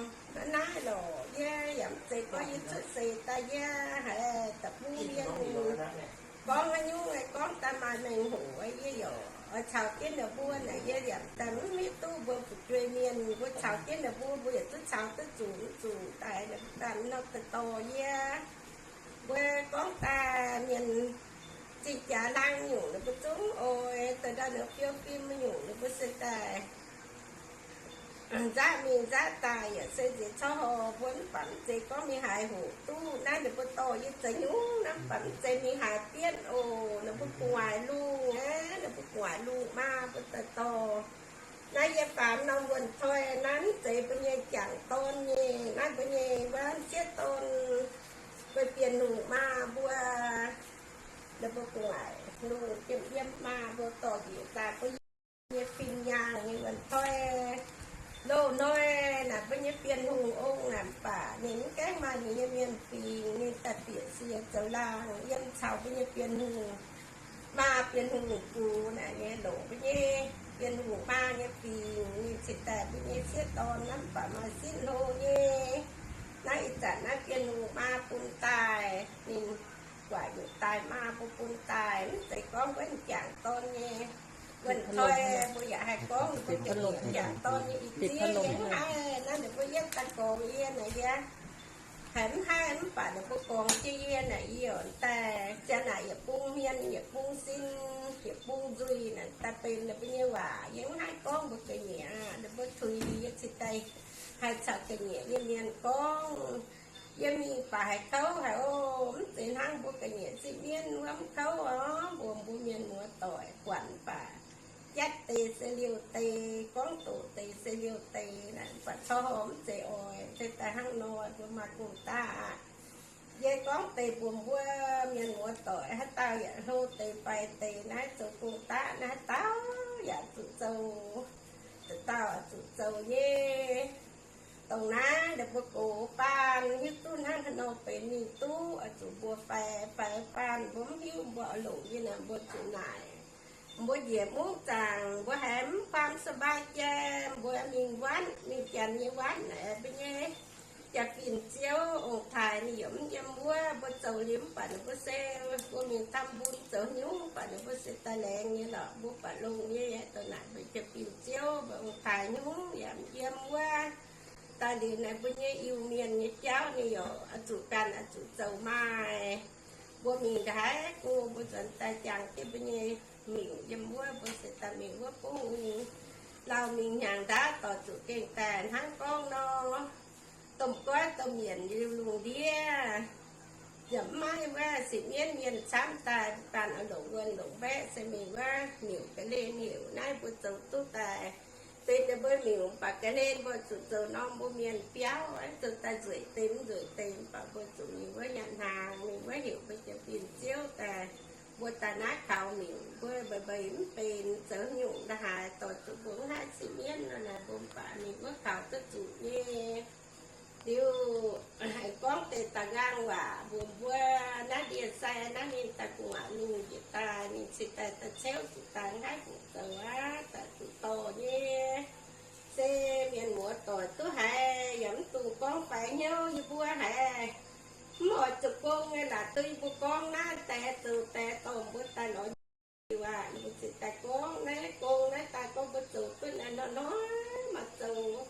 naaiv lorqc. Yie yaac mv zeiz gorngv yie cuotv seix daaih yie haiz da'bung mienh gorngv haaix nyungc, gorngv daaih maaih mengh hoc. Yie yaac oix caux jienv ninh mbuo naaic, yie yaac daaih mv hiuv duqv mbuo fu'jueiv mienh, mbuo caux jienv ninh mbuo, mbuo yaac duqv caux duqv zuqc mv zuqc daaih, daaih nor daaih dorh yie. Mbuo gorngv daaih mienh zingh jaax hlang nyungc ninh mbuo zungv oix, daaih ndau ninh fiou fim nyungc ninh mbuo se daaih nzaqv mingh nzaqv daaih yaac se nziex corc horh mbuo, mv baac mv zeiz gorngv mingh haaix hoc duqv. Naaiv ninh mbuo dorh yie zoux nyungc naaiv, mv baac mv zeiz mingh haaix dietv oc. Ninh mbuo gu'nguaaic lungh aqv, ninh mbuo gu'nguaaic lungh maa mbuo daaih dorh. Naaiv yie faaux norm wuonh toi naaiv mv zeiz mbuo nyei jangc dorn nyei, naaiv mbuo nyei wuov sieqv dorn, mbuo Bienh Hungh maa mbuo. Ninh mbuo gu'nguaaic lungh jiem yiem maa mbuo dorh njiec daaih mbuo nyei fin-nyaangh nyei wuonh toi. Loz-hnoi naaic mbuo nyei Bienh Hungh ong naaic mv baac ninh mv gaengh maaih ninh nyei mienh fingx, ninh daaih bieqc sie zoux laangh yiem caux mbuo nyei Bienh Hungh maa, Bienh Hungh gux naaic nyei longc mbuo nyei Bienh Hungh maa nyei fingx. Ninh cingx daaih mbuo nyei sieqv dorn naaiv mv baac maaih sitv hlo nyei. Naaiv ih zanc naaiv Bienh Hungh maa bun daaih, ninh guaaic nyutc daaih maa mbuo bun daaih. Mv zeiz gorngv wuov jangc dorn nyei wuonh toi mbuo yaac haih gorngv mbuo ga'nyiec jangc dorn nyei ih zieqv yie mv haih. Naaiv ninh mbuo yietv daaih gorngx yie naaic yie haiz mv haih, mv baac ninh mbuo gorngx jienv yie naaic yie oix daaih ziang naaic yietc bung hmien, yietc bung sin, yietc bung nzuih naaic daaih benx ninh mbuo nyei waac. Yie mv haih gorngv mbuo ga'nyiec aqv. Ninh mbuo tuix yie cingx daaih haih caux ga'nyiec nyei mienh gorngv. Yie mingh baac haiz kouv haic oc. Mv zeiz hnangv mbuo ga'nyiec zinh mienv wuov mv kouv oc. Mbuo, mbuo mienh muoz-doic buatc mv baac jatv deix se liouh deix, gorngv doqc deix se liouh deix, mv baac corc mv zeiz oix se daaih hnangv nor mbuo maaih gong-daqv aqv. Yie gorngv deix mbuox mbuo mienh muoz-doic, haaix dauh yaac hlo deix faix deix naaiv zoux gong-daqv naaiv, haaix dauh yaac zuqc zoux, dauh dauh zuqc zoux nyei. Dongh naaiv ninh mbuo gox baanh hiuv duqv hnangv haaix nor benx mingh duqv, oix zuqc mbuo faix, faix baanh mbuo mv hiuv mbuo oix longc nyei naaic mbuo zuqc naaic. Mbuo njiec mungv zaangc mbuo haiz mv faam สบาย jai, mbuo mingh วัด, mingh janx nyei วัด naaic, mbuo nyei jaa-fin ziouv ong-taaix ninh yaac mv yiem wuov, mbuo zoux liuz mv baac ninh mbuo se, mbuo mingh ทำบุญ zoux nyungc mv baac ninh mbuo se daaih laengz nyei lorqc, mbuo baac longx nyei, dongh naaic mbuo jaa-fin ziouv mbuo ong-taaix nyungc yaac mv yiem wuov. Daaih liuz naaic mbuo nyei Iu-Mienh nyei jauv ninh yaac oix zuqc ganh oix zuqc zoux maaih. Mbuo mingh nqa'haav go mbuo nzuonx daaih jangx jienv mbuo nyei miuc yiem wuov, mbuo se daaih mingh wuov bungv, lauh mingh hnyangx ndaauv dorh zuqc gengh daaih hnangv gorngv nor, domh goiv domh yienc liuz lungh ndiev, yaac mv maaih wuov sipv mienv mienh camv daaih, mbuo ganh oix longc wuonh longc mbaeqv se mingh wuov miuc ga'hlen heuc naaiv mbuo zoux duqv daaih. Benx ninh mbuo miuc mv baac ga'hlen mbuo zuqc zoux norm mbuo mienh biauv, zoux daaih nzueic deix mv nzueic deix mv baac mbuo zuqc mingh wuov nyanc hnaangx, mingh wuov heuc mbuo jaa-fin ziouv daaih, mbuo daaih naaiv kaux miuc, mbuo mbeix mbeix mv benx, zoux nyungc nda'haaix dorh zuqc mbuo mv haih sipv mienv nor naaic, mbuo mv baac mingh wuov kaux duqv zuqc nyei. Liuz, gorngv deix da'nqaang waac mbuox mbuo, naaiv ndie-sai naaiv ninh daaih gu'nguaaic lungh njiec daaih, ninh cingx daaih daaih ceuv zuqc daaih mv haih fungc zoux aqv, daaih zuqc dorh nyei. Se mienh muoz-doic duqv haiz yaac mv dungx gorngv faix hnyouv, yie mbuo haiz mv oix zoux gong nyei, laatc duqv yie mbuo gorngv naaiv deix zoux deix dorh mbuo daaih lorz diuc aqv. Mbuo cingx daaih gorngv naaiv gong naaiv daaih gorngv mbuo zoux duqv naaiv hnoi-hnoi maaih zoux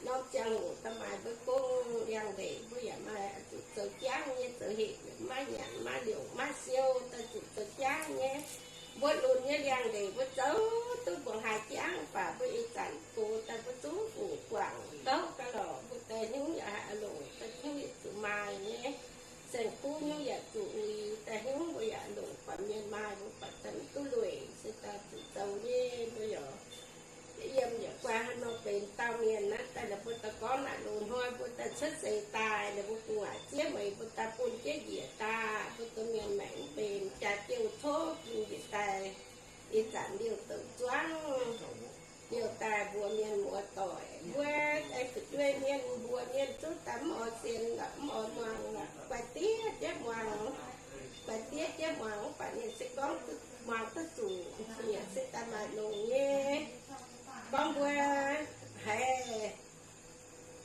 norm ziangh hoc daaih maaih mbuo gong liangx-ndeic, mbuo yaac maaih zuqc zoux jangv nyei, zoux hec yaac maiv nyanc, maiv liouc, maiv siou, daaih zuqc zoux jangv nyei. Mbuo lunx nyei liangx-ndeic mbuo zoux duqv mbuoqc haaix jangv, mv baac mbuo ih zanc gox daaih mbuo zungv fungc guangc gouv gaax lorqc, mbuo daaih hnyouv yaac haih longc, daaih hnyouv yaac zuqc maaih nyei. Saeng-kuv hnyouv yaac zuqc uix, daaih hnyouv mbuo yaac longc, buatc mienh maaih mbuo buatc daaih mv duqv lueic, se daaih zuqc zoux nyei. Mbuo yaac yiem yaac guai haaix nor benx dauh mienh naaiv daaih, ninh mbuo daaih gorngv naaic loz-hnoi mbuo daaih cuotv seix daaih, ninh mbuo gu'nguaaic zieqv meih mbuo daaih bun jienv njiec daaih, mbuo domh mienh maengc mv benx jaax jiouh tov bun njiec daaih. Ih zanc liouh douc zuangv liouh daaih mbuox mienh muoz-doic, mbuo aengx fu'jueiv mienh mbuox mienh zungv daaih mv oix sienx lorqc, mv oix muangx lorqc, guai diev jienv muangx, guai diev jienv muangx, mv baac ninh se gorngv muangx duqv zuqc, yaac se daaih maaih longx nyei. Gorngv mbuo haiz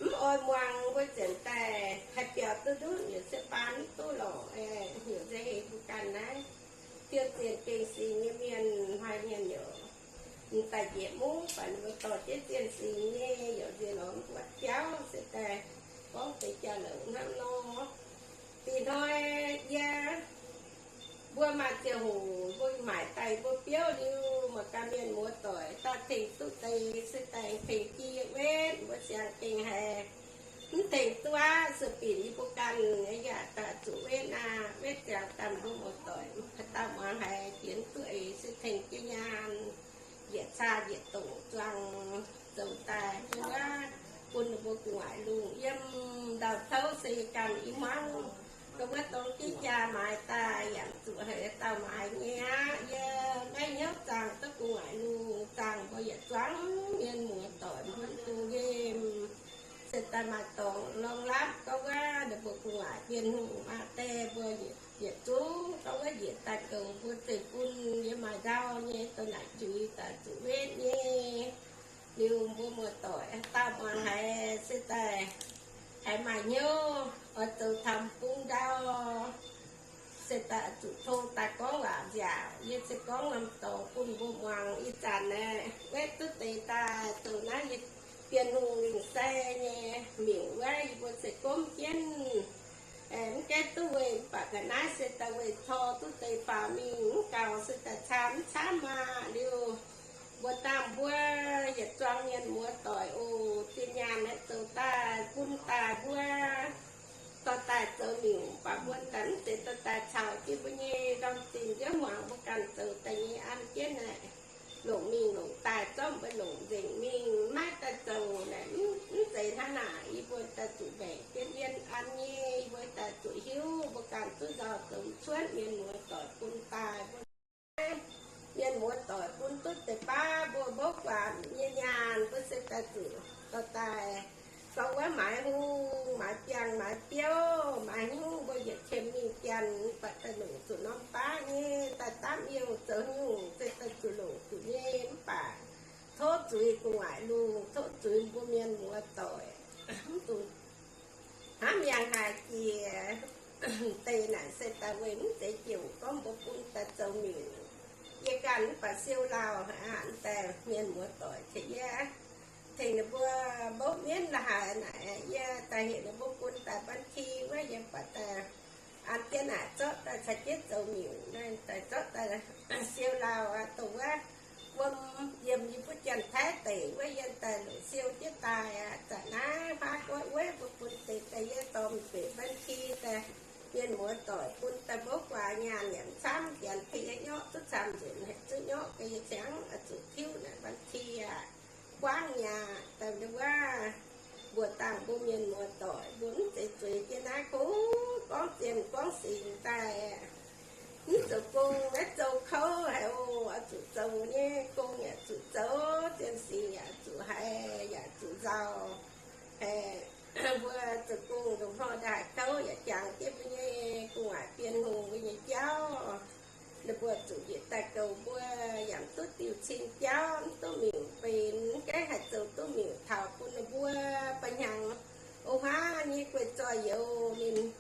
mv oix muangx, mbuo ziouc daaih haih biaux duqv ndutv, yaac se baan mv duqv lorqc, heuc nzengc heix mbuo ganh naaiv. Diuh zienh gengh singx nyei mienh, hnoi mienh yaac m'daaih njiec mungv, baac ninh mbuo dorh jienv zienh singx nyei, yaac nziex lorz mv buatc jauv se daaih gorngv deix jauv-louc hnangv nor. Ih hnoi yie mbuo maaih ziangh hoc mbuo maaic daaih mbuo biouv liuz, mangc gaax mienh muoz-doic daaih tengx duqv deix se daaih tengx jiex wetv, mbuo siang gengh haiz mv tengx duqv aqv, se binc yie mbuo ganh yaac daaih zuqc wetv aqv. Wetv ziangx daaih mbuo muoz-doic haaix dauh muangx haiz jiex duqv eix se tengx jienv nyaanh, njiec caa njiec dongc zuangx zoux daaih bun wuov, bun ninh mbuo gu'nguaaic lungh yiem ndau-touv se yie ganh i hmuangv. Dongh wuov dongh jienv jaa maaiz daaih yaac zuqc haiz dauh maaiz nyei aqv. Yie maiv hnyouv zaangh duqv gu'nguaaic lungh, zaangh mbuo yietc zuangx mienh muoz-doic mbuo dungx nqemh. Se daaih maaih dorngx lorngx lapv gorngv wuov, ninh mbuo gu'nguaaic Bienh Hungh aqv, deix mbuo yietc zungv gorngv wuov njiec daaih goux mbuo zeiv-fun yiem maaih ndau nyei, dongh naaic juix daaih zuqc wetv nyei. Liuz mbuo muoz-doic dauh muangx haiz se daaih haiz maaih hnyouv oix zoux ทำบุญ ndau, se daaih zuqc tong daaih gorngv waac nziaauc. Yie se gorngv norm dorngx bun mbuo muangx. Ih zanc naaiv wetv duqv deix daaih zoux naaiv Bienh Hungh Lingh Sai nyei miuc wuov, yie mbuo se gomv jienv, mv gaengh duqv weih, mv baac ga'naaiv se daaih weih tor duqv deix faaux mingh, mv gaux se daaih caa mv camv maah. Liuz mbuo dangh mbuo yietc zuangx mienh muoz-doic oc, zinh nyaanh naaiv zoux daaih bun daaih mbuo dorh daaih zoux miuc, mv baac mbuo ganh mv zeiz dorh daaih caux jienv mbuo nyei ndorm zinh nziouv hmuangx mbuo ganh zoux daaih nyei an jienv naaic. longc mingh longc daaih zorqv mbuo longc nzengc mingh maiv daaih zoux naaic, mv zeiz hnangv naaic. Yie mbuo daaih zuqc mbaengc jienv yiem an nyei, yie mbuo daaih zuqc hiuv mbuo ganh duqv nzauh zoux cuotv mienh muoz doic bun daaih, mbuo mienh muoz doic bun duqv deix baav mbuo mbouv guaax nyei nyaanh, mbuo se daaih zuqc dorh daaih gorngv wuov maaiz hungh, maaiz biangh, maaiz biouv, maaiz hnyouv, mbuo yietc qiemx mingh janx, mv baac daaih longc zuqc norm baav nyei, daaih dapv youh zoux nyungc se daaih zuqc longc zuqc nyei. Mv baac tov zuiz gu'nguaaic lungh, tov zuiz mbuo mienh muoz doic, mv zuqc hnamv yangh haaix jiex deix naaic se daaih weic mv zeiz jiex gorngv mbuo bun daaih zoux miuc. Yie ganh mv baac siou lauh aqv, daaih mienh muoz doic ceix yie tengx ninh mbuo mbouv mienv la'haaix naaic, yie daaih heuc ninh mbuo bun daaih บัญชี wuov, yie baac daaih an jienv naaic zorqv daaih caux jienv zoux miuc naaiv, daaih zorqv daaih siou lauh aqv. Dongh wuov wuom yiem yie mbuo Janx-Taiv deic wuov, yie daaih longc siou jienv daaih aqv. Zanc naaiv faav goiv wuov mbuo bun deix daaih yie dorh mingh beic บัญชี daaih, mienh muoz doic bun daaih mbouv guaax nyaanh yaac mv camv, janx tengx yie nyorqv duqv camv nzunc, haiz zuqv nyorqv ga'yie ciangv oix zuqc tiuv naaic บัญชี aqv. Buangv mi'aqv. Daaih wuov mbuox dangh mbuo mienh muoz doic, mbuo mv zeiz zueiz jienv naaiv kungx gorngv zienh gorngv singx daaih, mv zoux gong naaiv zoux kouv haic oc. Oix zuqc zoux nyei gong yaac zuqc zoux, zienh singx yaac zuqc haiz, yaac zuqc nzauh. Haiz mbuo zoux gong ndongc hnoi ndaaih haiz kouv yaac jangx jienv mbuo nyei gu'nguaaic Bienh Hungh mbuo nyei jauv. Ninh mbuo zuqc njiec daaih goux mbuo, yaac mv duqv diuh cing jauv, mv duqv miuc benx, mv gaengh haih zoux duqv miuc taux bun ninh mbuo ba'hnyangx. O huaav nyei guei zoih youz ninh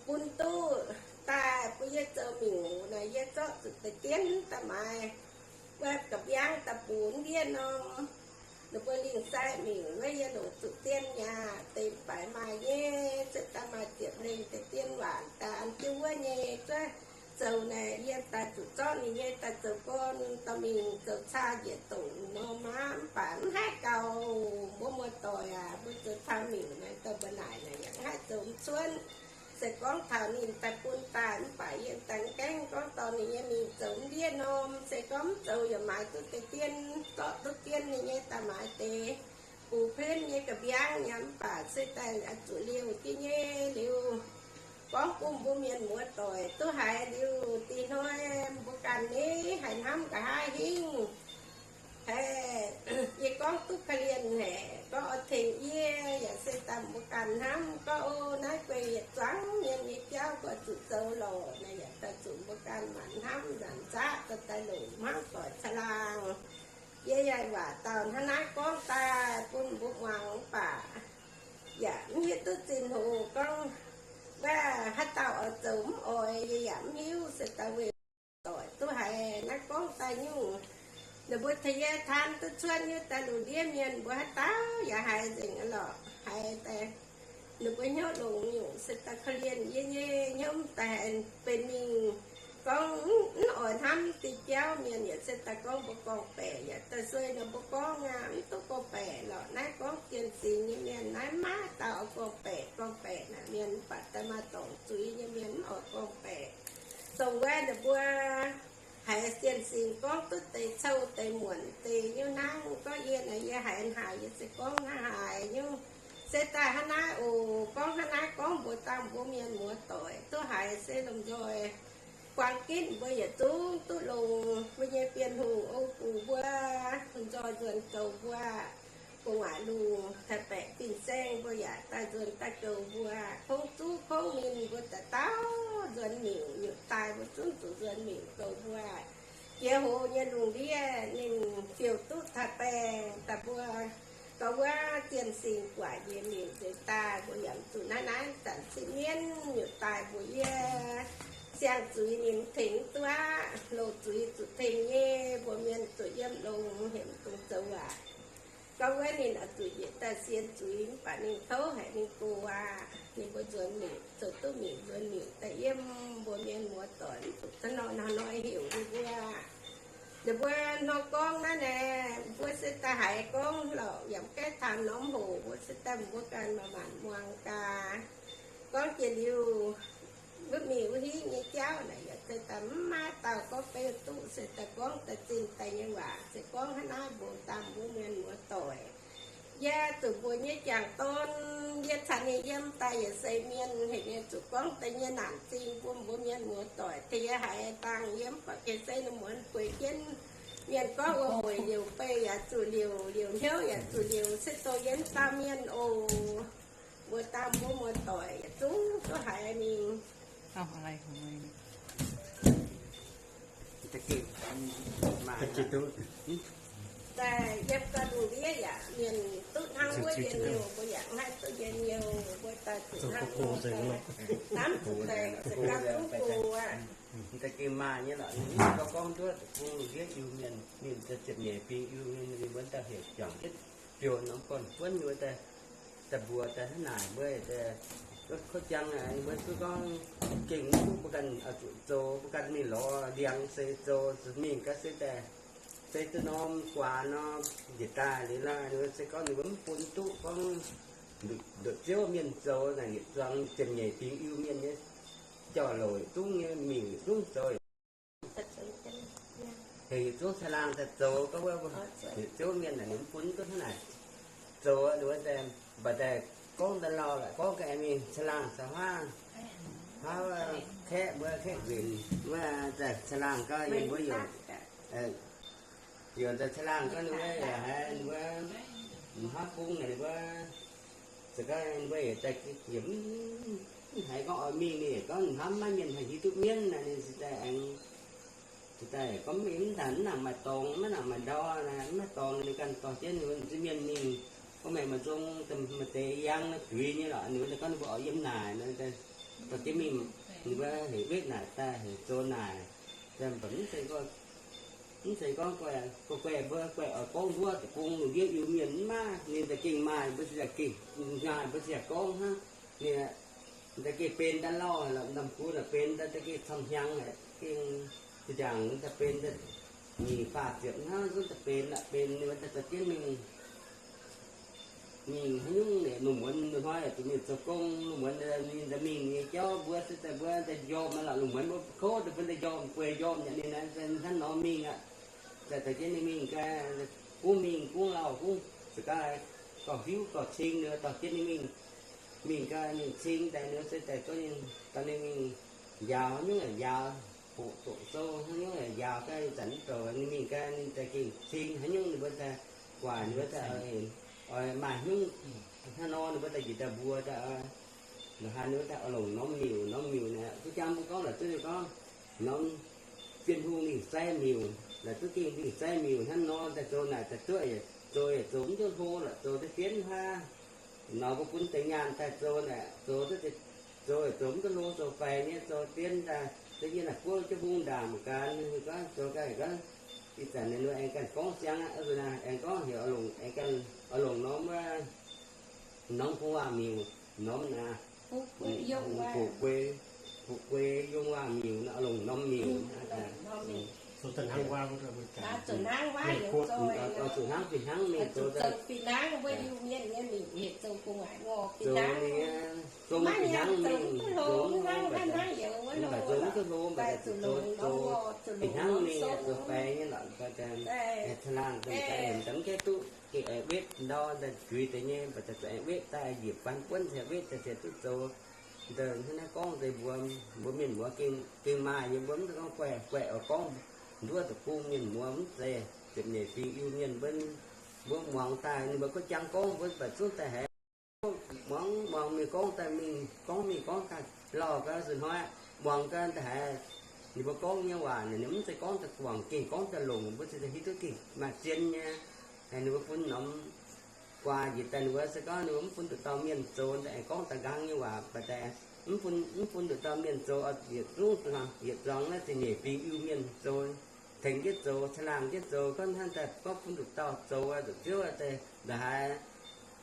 bun duqv daaih bun yie zoux miuc naaic, yie zorqv zuqc deix dienv daaih maaiz wuov ga'mbiangv daaih bungx ndiev norm. Ninh mbuo lingh sai miuc wuov, yie longc zuqc dien yaac deix mv baac maaih nyei, se daaih maaih ziepc lengh deix dien waanc daaih an jienv wuov nyei zuov zoux naaic, yie daaih zuqc zorqv ninh nyei daaih zoux gorn dorh mingh zoux caa njiec dongc norm aqv. Mv baac mv haih gaux, mbuo muoz-doic aac, mbuo zoux caa miuc naaic daaih mbuo naaic naaic yaac mv haih zoux mv cuotv. Se gorngv taux ninh daaih bun daaih mv baac yie daaih mv gaengh gorngv dorh ninh nyei mingh zoux mv ndiev norm. Se gorngv mv zoux yaac maaiz duqv deix dien, zorqv duqv dien ninh nyei daaih maaiz deix bungx penv nyei ga'mbiangv nyei, mv baac se daaih oix zuqc liouh jienv nyei liuz, gorngv bun mbuo mienh muoz-doic duqv haiz liuz, dih hnoi mbuo ganh ni haiz hnamv nqa'haav hingv. Haiz yie gorngv duqv korv-lienh haic, gorngv oix tengx yie yaac se daaih mbuo ganh hnamv gorngv, o, naaiv guei yietc zuangx mienh nyei jauv mbuo zuqc zoux lorqc naaic, yaac daaih zuqc mbuo ganh maanc hnamv nzaanc zaqv daaih daaih longc hnamv doic caangh laangh. Yie yaac waac dauh hnangv naaiv gorngv daaih bun mbuo muangx mv baac yaac mv hiuv duqv zinh hoc gorngv, wuov haaix dauh oix zoux mv oix yie yaac mv hiuv, se daaih weic doic duqv haiz naaiv gorngv daaih nyungc. Ninh mbuo tengx yie taan duqv cuotv nyei daaih lungh ndiev mienh mbuo haaix dauh yaac haiz nzengc lorqc, haiz daaih ninh mbuo hnyouv longx nyungc se daaih korv-lienh yie nyei hnyouv daaih benx mingh gorngv mv oix hnamv diuh jauv. Mienh yaac se daaih gorngv mbuo gorngv-baeqc yaac daaih sueih ninh mbuo gorngv aqv, mv duqv gorngv-baeqc lorqc. Naaiv gorngv zienh singx nyei mienh naaiv maiv dauh oix gorngv-baeqc. Gorngv-baeqc naaic mienh mv baac daaih maaih dorngc zuiz nyei mienh mv oix gorngv-baeqc. Dongh wuov ninh mbuo haiz zienh singx gorngv duqv deix cou deix muonc deix nyungc hnangv. Gorngv yie naaic yie haiz haaix yie se gorngv hnangv haaix nyungc. Se daaih hnangv naaiv oc. Gorngv hnangv naaiv gorngv mbuox dangh mbuo mienh muoz-doic duqv haiz se lomh nzoih buang ginv mbuo yietc zungv duqv longx mbuo nyei Bienh Hungh ong-gux mbuo, lomh nzoih nzuonx goux mbuo, gu'nguaaic lungh taaih baeqc fin-saeng mbuo yaac daaih nzuonx daaih goux mbuo. Kongv zuqv kongv ninh mbuo dauh dauh nzuonx miuc, miuc daaih mbuo zungv zuqc nzuonx miuc goux mbuo. Jiex hoz nyei lungh ndiev ninh ziouc duqv taaih baeng daaih mbuo. Gorngv wuov zienh singx guaax njiec miuc nzengc daaih, mbuo yaac zuqc naaiv naaiv zanc sipv mienv miuc daaih mbuox yie, siang-zuiz ninh tengx duqv aqv. Loz-zuiz zuqc tengx nyei, mbuo mienh zuqc yiem longx hemx dungx zoux waac. Gorngv wuov ninh oix zuqc njiec daaih sienx zuiz mv baac ninh kouv haic ninh gox aqv. Ninh mbuo nzuonx miuc, zoux duqv miuc nzuonx miuc daaih yiem, mbuo mienh muoz-doic mv zuqc hnangv nor hnangv nor heuc ninh mbuo. Ninh mbuo hnangv gorngv naaiv naaic, mbuo se daaih haiz gorngv lorqc, yaac mv gaengh taanx norm hoc, mbuo se daaih mbuo ganh maanc maanc muangx gaax. Gorngv jiex liuz, wuov mingh wuov hingv nyei jauv naaic yaac se daaih mv maaih dauh gorngv beiv duqv, se daaih gorngv daaih zinh daaih nyei waac, se gorngv hnangv naaiv mbuo dangh mbuo mienh muoz-doic. Yie zuqc mbuox nyei jangc dorn, yie caux ninh yiem daaih yaac se mienh hec nyei, zuqc gorngv daaih nyei naanc zingh bun mbuo mienh muoz-doic. Tengx yie haiz dangh yiem ba'gei se ninh muonz bueix jienv mienh gorngv wuov mueic liouc beih yaac zuqc liouc, liouc hnyouv yaac zuqc liouc, se dongh yie dauh mienh oc. Mbuo dangh mbuo muoz-doic yietc zungv duqv haiz mingh. Daaih yiem gau lungh ndiev yaac mienh duqv hnangv wuov njien-youh, mbuo yaac mv haih duqv njien-youh, mbuo daaih zuqc hnangv wuov, namv zuqc daaih se ganh duqv go aqv. Da'gengh maaih nyei lorqc, ninh gorngv duqv deic-bung lungh ndiev Iu-Mienh, ninh ziepc nyeic fingx Iu-Mienh, ninh mbuo daaih heuc juangc jienv biouv norm gorn-buonv wuov daaih, daaih mbuox daaih hnangv naaic, mbuo daaih kouv jangv, mbuo duqv gorngv gengh mv duqv, mbuo ganh oix zuqc zoux, mbuo ganh mingh lorz ndiangx seix zoux, mingh gaax se daaih se duqv norm guaax nor, njiec daaih liuz nor, se gorngv ninh mbuo mv bun duqv gorngv nduqc Ziouv mienh zoux naaic, yietc zuangx ziepc nyeic fingx Iu-Mienh nyei jauv-louc yietc zungv nyei mingh yietc zungv zoux, heuc yietc zungv caangh laangh daaih zoux gorngv wuov, nduqc Ziouv mienh naaic ninh mv bun duqv hnangv naaic zoux, ninh mbuo daaih mv baac daaih gorngv daaih lauh lorqc, gorngv ga'naaiv mingh caangh laangh caux huaav, huaav kaeqv mbuo kaeqv nquenc wuov daaih caangh laangh gau, yie mbuo yaac, yaac daaih caangh laangh gau, ninh mbuo yaac haiz ninh mbuo mv huaav bung naaic, ninh mbuo za'gengh ninh mbuo yaac daaih yaac mv haiz gorngv oix mingh, ninh yaac gorngv hnamv maiv mienh haih hiuv duqv mienv naaic, ninh se daaih aengx se daaih gorngv mv nangc, mv nangc maaih dorngx, mv nangc maaih ndau naaic, mv maaih dorngx, ninh ganh dorh jienv ninh mbuo m'zing mienh mingh. Gorngv meih maaih nzong, maaih deix yangh naaiv juix nyei lorqc, ninh mbuo daaih gorngv ninh mbuo oix yiem naaic, dorh jienv mingh, ninh mbuo heuc wetv naaic daaih, heuc zoux naaic, mv zeiz gorngv, mv zeiz gorngv guai, guai, guai, mbuo guai oix gorngv nduov deic-bung lungh ndiev Iu-Mienh mv maaih, ninh daaih gengh maaih, mbuo se daaih gengh maaih, mbuo se daaih gorngv hnangv. Ninh daaih gengh benx daaih lauh lorqc, ndamv-gunv naaic benx daaih, daaih gengh camv hnyangx, gengh zinh ndaangc daaih benx daaih nyic faah ziepc hnangv zungv daaih benx aqv, benx ninh mbuo daaih dorh jienv mingh. Mingh haaix nyungc, ninh lungh muonz hnoi zuqc mingh zoux gong, lungh muonz ninh daaih mingh nyei jauv, mbuo se daaih mbuo daaih njormh aqv lorqc, lungh muonz mbuo kouv daaih mbuo daaih njormh, njormh nyei, ninh hnangv nor mingh aqv. Daaih dorh jienv ninh mingh gaax, gunv mingh gunv lauh gunv za'gengh gorx hiuv gorx cing, ninh dorh jienv ninh mingh. Mingh gaax ninh cing daaih, ninh se daaih gorngv ninh dorh ninh mingh njaaux haaix nyungc yaac njaaux, hoqc doqc sou haaix nyungc yaac njaaux gaax, ih zanc mv douc ninh mingh gaax ninh daaih gengh cing haaix nyungc, ninh mbuo daaih guaax, ninh mbuo daaih oix maaih haaix nyungc hnangv nor, ninh mbuo daaih njiec daaih mbuox daaih, ninh haaix ninh mbuo daaih oix longc norm miuc, norm miuc naaic, kuv jang mbuo gorngv la'zuqv ninh gorngv norm Bienh Hungh lingh sai miuc, la'zuqv gengh lingh sai miuc hnangv nor, daaih zoux naaic daaih duqv, zoux yaac zoux mv duqv hlo lorqc, zoux deix fienv hnangv. Nor mbuo bun deix nyaanh daaih zoux naaic, zoux duqv, zoux yaac zoux mv duqv hlo, zoux faix nyei, zoux fienv daaih, da'nyeic naaic buov jienv hungh ndaangc mangc gaax, ninh gorngv zoux gaax, gorngv ih zanc ninh aengx ganh gorngv siang aqv, aengx gorngv heuc oix longc, aengx ganh oix longc norm wuov norm hungh waac miuc, norm naaic, hoqc guei, hoqc guei yungh waac miuc, oix longc norm miuc. Zuqc hnangv fih hnangv mingh zoux, zoux ninh, zoux fih hnangv mingh, zoux mv duqv hlo, mv baac zoux mv duqv hlo, mv baac zoux fih hnangv mingh, zoux faix nyei lorqc, caangh laangh daaih mv gaengh duqv gengh aengx wetv ndau daaih juix deix nyei, mv baac daaih zuqc aengx wetv daaih njiec faan buonv cingx wetv daaih cingx duqv zoux. Ndau hnangv naaiv gorngv deix mbuo, mbuo mienh muoz gengh, gengh maaih nyei, mbuo mv zeiz gorngv guaih, guaih oix gorngv nduov deic-bung mienh muoz, mv zeiz, ziepc nyeic fingx Iu-Mienh mbuo, mbuo muangx daaih ninh mbuo kuv jang gorngv mbuo mv baac zungv daaih haiz muangx, muangx mingh gorngv daaih mingh gorngv mingh gorngv daaih lauh gau, zuqc hnoi muangx gau daaih haiz ninh mbuo gorngv nyei waac naaic, ninh mv zeiz gorngv daaih guangc, gengh gorngv daaih longc, mbuo ziouc hiuv duqv gengh maaih zien nyei. Ninh mbuo bun norm guaax njiec daaih, ninh mbuo se gorngv ninh mbuo mv bun nduqc dauh mienh zoux, daaih aengx gorngv daaih nqaang nyei waac, baac daaih mv bun, mv bun nduqc dauh mienh zoux, yietc zungv, yietc zuangx naaiv ziepc nyeic fingx Iu-Mienh zoux, tengx jienv zoux, caangh laangh jienv zoux, gorngv hnangv daaih gorngv bun nduqc dauh zoux, nduqc ziouv daaih ndongc haaix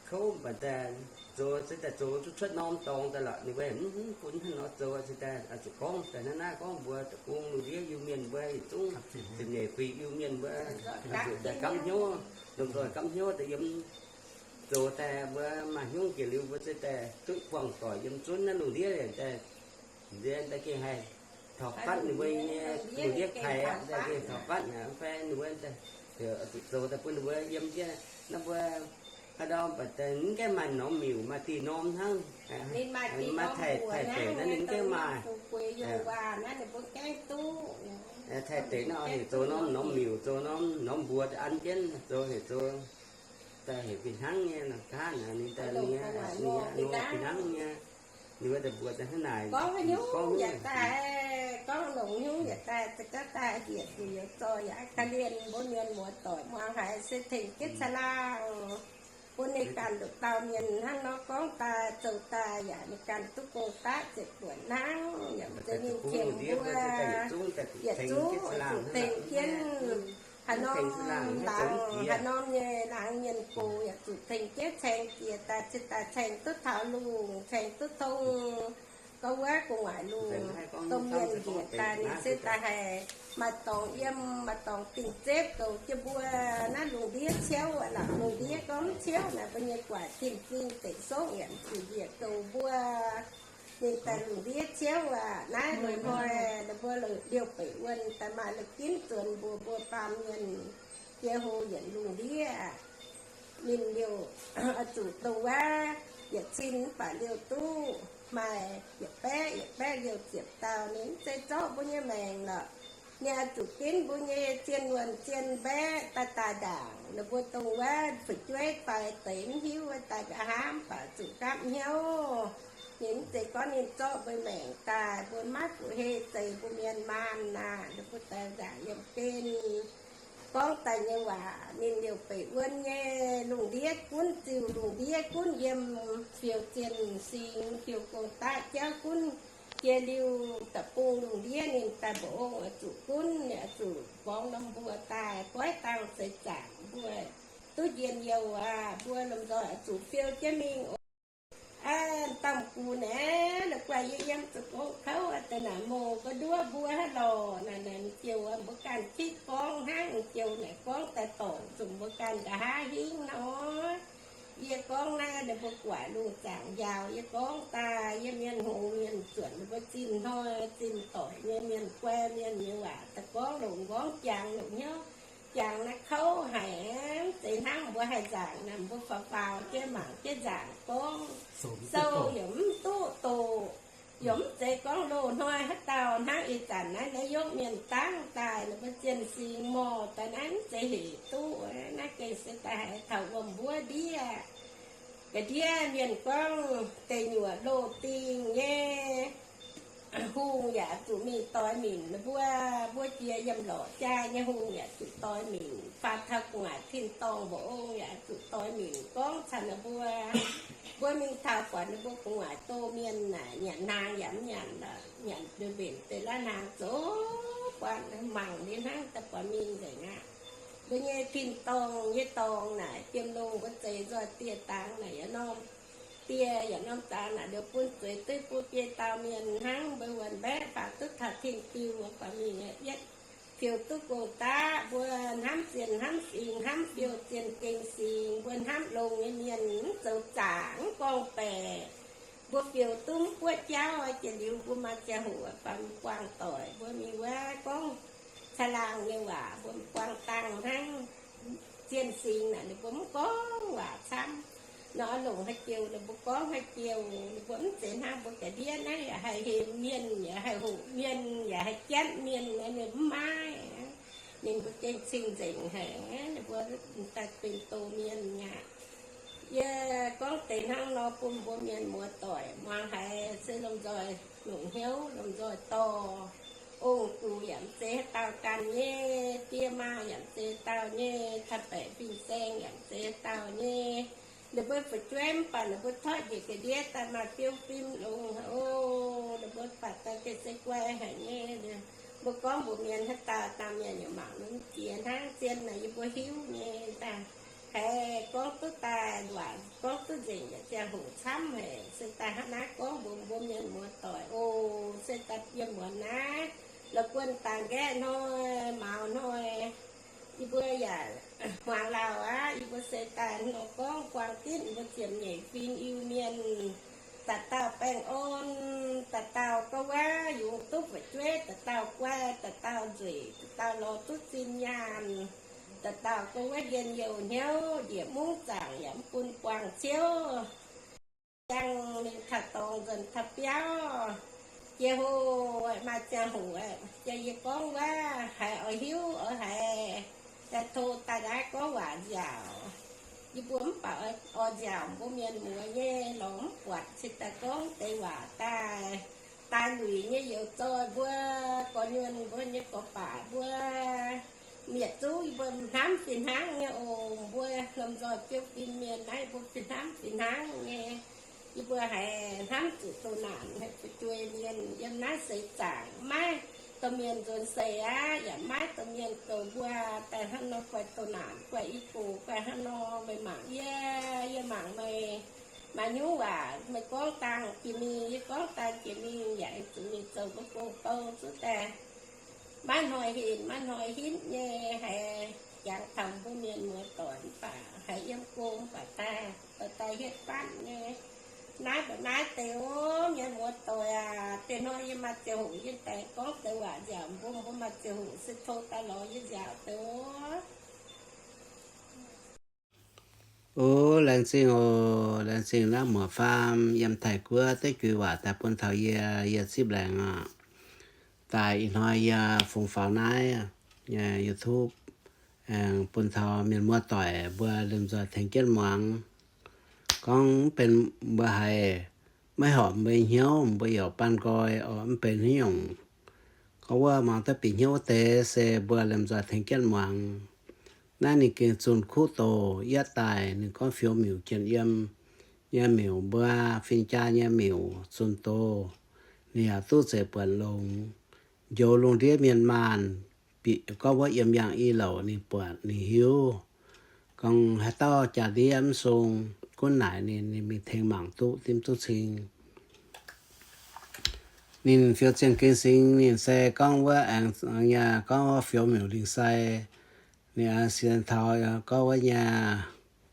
kouv, mv baac daaih zoux se daaih zoux duqv cuotv norm dorngx daaih lorqc, ninh mbuo mv bun hnangv nor zoux, se daaih zuqc gorngv daaih hnangv naaiv gorngv mbuox deic-bung lungh ndiev Iu-Mienh mbuo yietc zungv, ziepc nyeic fingx Iu-Mienh mbuo zuqc daaih gamv hnyouv, lomh nzoih gamh hnyouv daaih yiem zoux daaih mbuo maaih hnyouv jiex liuz mbuo se daaih duqv buangh doic yiem zunv naaiv lungh ndiev daaih Nziex daaih gengh haih taux fatv ninh mbuo nyei lungh ndiev kaic aqv, daaih gengh taux fatv aqv, fai ninh mbuo zuqc zoux daaih bun ninh mbuo yiem jienv naaiv mbuo haaix ndau mv baac mv gaengh maaih norm miuc, maaih diuh norm hnangv. Maaih taaih-deic naaiv ninh mv gaengh maaih. Taaih-deic naaiv heuc zoux norm, norm miuc, zoux norm, norm mbuox an jienv, zoux heuc zoux daaih heuc fih hnangv nyei nor, gaav naaic ninh daaih ninh nyei, ninh nyei fih hnangv nyei. Ninh mbuo daaih mbuox daaih hnangv naaic, gorngv haaix nyungc yaac daaih, gorngv longc haaix nyungc yaac daaih, za'gengh daaih yietc zuqc youz zoih yaac ga'lienh mbuo mienh muoz-doic muangx haiz se tengx jienv caangh laangh bun ninh ganh nduqc dauh mienh hnangv nor gorngv daaih zoux daaih yaac ninh ganh duqv gong-daqv ziepc buonc hnangv, yaac mv zeiz ninh qiemx mbuo. Yietc zungv zuqc tengx jienv haaix norm laangz, haaix norm nyei laangz mienh gox yaac zuqc tengx jienv caeng jiex daaih, cingx daaih caeng duqv taux lungh, caeng duqv tong. Gorngv wuov gu'nguaaic lungh domh mienh njiec daaih ninh se daaih haih maaih dorngx yiem, maaih dorngx dingh zepv douc jienv mbuo naaiv lungh ndiev ciouv aqv. Lungh ndiev gorngv mv ciouv naaic mbuo nyei guaaic tin-zingh deic sokv yaac zuqc njiec douc mbuo. Ninh daaih lungh ndiev ciouv aqv. Naaiv loz-hnoi ninh mbuo liouh beic wuonh daaih maaih la'ginv zuonx mbuox mbuo baamh mienh jiex hlo yienc lungh ndiev aqv. Ninh liouh oix zuqc dongh wuov yietc cin mv baac liouh duqv maaih yietc baeqv, yietc baeqv liouh ziepc dauh. Ninh mv zeiz zorqv mbuo nyei maengc lorqc. Ninh oix zuqc ginv mbuo nyei zien wuonh zien mbaeqv daaih daaih ndaangc. Ninh mbuo dongh wuov fu'jueiv faix deix mv hiuv wuov daaih nqa'haav mv baac zuqc nqapv hnyouv. Ninh mv zeiz gorngv ninh zorqv mbuo maengc daaih, mbuo maiv fu'hei zeix mbuo mienh maanh naaic, ninh mbuo daaih ndaangc yiem gen gorngv daaih nyei waac. Ninh liouh beic wuonh nyei lungh ndiev gunv ziuh, lungh ndiev gunv yiem, fiou zienh singx, fiou gong-daqv jauv gunv jiex liuh da'bung lungh ndiev. Ninh daaih mba'ong oix zuqc gunv, ninh oix zuqc borngz norm mbuo daaih goiv dangh seix zaangc mbuo duqv njien-youh aqv. Mbuo lomh nzoih oix zuqc fiou jienv mingh oc. Aa, domh gux naaiv, la'guaih yie yiem zuqc gong kouv daaih naaic, mouc ga'nduov mbuo haaix lorqc naaic, naaic joux mbuo ganh kitv gorngv hnangv, joux naaic gorngv daaih dorngc zuqc mbuo ganh nqa'haav hingv nor. Yie gorngv naaiv ninh mbuo guaaic lungh zaangc njaaux, yie gorngv daaih yie mienh hngongx mienh zuonc ninh mbuo zinh hnoi zinh doic nyei mienh guai mienh nyei waac daaih gorngv longc nqorngv jangx longc hnyouv jangx naaiv kouv haic, mv zeiz hnangv mbuo haih nzaangc naaic, mbuo faaux faaux jienv mangc jienv nzaangc gorngv sou yaac mv duqv doqc. Yaac mv zeiz gorngv loz-hnoi haaix dauh hnangv ih zanc naaiv naaiv yopv mienh dangv daaih ninh mbuo zienh singx morh daaih naaiv mv zeiz hec duqv. Naaiv gengh se daaih haiz taux wuom-mbuov ndiev. Ga'ndiev mienh gorngv deic nyuoqc loz-dingh nyei hungh yaac zuqc mingh doix minc ninh mbuo. Mbuo jiex yiem lorqc jaaix nyei hungh yaac zuqc doix minc. Faaux taux gu'nguaaic tin-dorngh mba'ong yaac zuqc doix minc gorngv caux ninh mbuo. Mbuo mingh taux buatc ninh mbuo gu'nguaaic doh mienh naaic, nyanc hnaangx yaac mv nyanc, nyanc mbenc deix laav hnaangx zoux buatc mangc ninh hnangv daaih buatc mingh nzengc aqv. Mbuo nyei tin-dorngh nyei dorngx naaic, jiem lungh mbuo zeix nzoih dieh dangx naaic, yaac norm dieh yaac norm dangx naaic, liuz bun zueiz duqv bun biei dauh mienh hnangv, mbuo wuonx mbaeqv faaux duqv taux tin-diuh buatc mingh yietv fiou duqv gong-daqv. Mbuo hnamv zienh hnamv singx, hnamv fiou zienh gengh singx, mbuo hnamv longx nyei mienh mv zoux zaangc mv gorngv-baeqc. Mbuo fiou duqv mv buoqv jauv jiex liuz, mbuo maaih ziangh hoc baac mv buangh doic, mbuo mingh wuov gorngv caangh laangh nyei waac, mbuo mv buangh dangh hnangv. Zienh singx naaic ninh mbuo mv gorngv waac camv. Nor longc haaix joux ninh mbuo gorngv haaix joux, ninh mbuo mv zeiz hnangv mbuo ga'ndiev naaiv yaac haih hemx mienh, yaac haih hoqc mienh, yaac haih jatv mienh, ninh mv maaih. Ninh mbuo gengh cing-nzengc haic, ninh mbuo daaih benx doz mienh aqv. Yie gorngv deix hnangv nor bun mbuo mienh muoz-doic muangx haiz se lomh nzoih longc hnyouv, lomh nzoih dorh. Ong-gux yaac mv zeiz haaix dauh ganh nyei, die maa yaac mv zeiz haaix dauh nyei, cai-baeqc fin-saeng yaac mv zeiz haaix dauh nyei. Ninh mbuo fu'jueiv mv baac ninh mbuo torqv njiec ga'ndiev daaih maaih biouv fim longx. O, ninh mbuo baac daaih gengh se guai haic nyei. Mbuo gorngv mbuox mienh haaix dauh, dauh mienh yaac mangc mv jiex hnangv. Zien naaic yie mbuo hiuv nyei daaih. Haiz gorngv duqv daaih waac, gorngv duqv nzengc yaac ziangh hoc camv haic. Se daaih hnangv naaiv gorngv mbuox mbuo mienh muoz-doic oc. Se daaih yiem muonz naaiv, la'guaih dangh nqaeqv hnoi, mauz hnoi, yie mbuo yaac hmuangx lauh aqv. Yie mbuo se daaih nor gorngv buang ditv mbuo ziepc nyeic fing Iu-Mienh. Dauh dauh baengh orn, dauh dauh gorngv wuov yungz duqv fu'jueiv, dauh dauh guai, dauh dauh nzueic, dauh dauh lorz duqv zinh nyaanh, dauh dauh gorngv wuov njien-youh hnyouv, njiec mungv zaangc yaac mv bun buangh ciouv. Jangx mingh taux dorngx nzuonx taux biauv, jiex hoc maaih ziangh hoc, jiex yie gorngv wuov haiz oix hiuv oix haiz, daaih tov daaih naaiv gorngv waac nziaauc. Yie mbuo mv baac oix nziaauc mbuo mienh muoz nyei lorz mv buatc cingx daaih gorngv deix waac daaih, daaih luic nyei youz zoih mbuo, gorx-nyuonh mbuo nyei gorx-baac mbuo, mietc zuqv yie mbuo hnamv fih hnangv nyei oc. Mbuo lomh nzoih biouv-fim mienh naaiv mbuo fih hnamv fih hnangv nyei. Yie mbuo haiz hnamv zuqc doh naanc, haiz fu'jueiv mienh yiem naaiv seix zaangc, maiv domh mienh nzuonx seix aqv, yaac maiv domh mienh goux mbuo daaih hnangv nor guaix doh naanc, guaix i gox, guaix hnangv nor meih mangc yie, yie mangc meih. Maaih hnyouv waac meih gorngv dangh jiex mingh, yie gorngv dangh jiex mingh, yaac aengx zuqc mingh zoux mbuo gong-bou zuqv daaih. Maiv hnoi hinc, maiv hnoi hitv nyei, haiz jangx taux mbuo mienh muoz-doic mv baac haiz yiem go mv baac daaih, daaih hietv fatv nyei. Naaiv mbuo naaiv deix ov, mienh muoz-doic aac, deix hnoi yie maaih ziangh hoc yie daaih gorngv deix waac nziaauc mbuo, mbuo maaih ziangh hoc se tov daaih lorz yie nziaauc deix ov. O, laengz zingh oc, laengz zingh naaiv muoc faam yiem Taiv-Guoqv duqv juix waac daaih bun taux yie, yie zipv laengz aqv. Daaih ih hnoi yie fungx faaux naaiv nyei YouTube, aengx bun taux mienh muoz-doic mbuo lomh nzoih tengx jienv muangx. Gorngv mv benx mbuo haiz maiv horpc mbuo hnyouv, mbuo yaac baan nqoi oc, mv benx haaix nyungc. Gorngv wuov muangx duqv bieqc hnyouv wuov deix se mbuo lomh nzoih tengx jienv muangx. Naaiv ninh gengh zunh kuv doh yietv daaih, ninh gorngv fioux miuc jien yiem nyei miuc, mbuo fin-jaa nyei miuc zunh doh, ninh yaac duqv zeiz buatc longx. Njoux lungh ndiev mienh maanh, bieqc gorngv wuov yiem yangh i louc ninh buatc ninh hiuv. Gorngv haaix dauh jaa-ndiev mv sung, gunv naaic ninh, ninh mingh tengx mangc duqv dimv duqv cing. Ninh fioux zienh gengh singx, ninh se gorngv wuov aengx nyei gorngv wuov fioux miuc lingh sai. Ninh aengx sienx taux gorngv wuov nyei,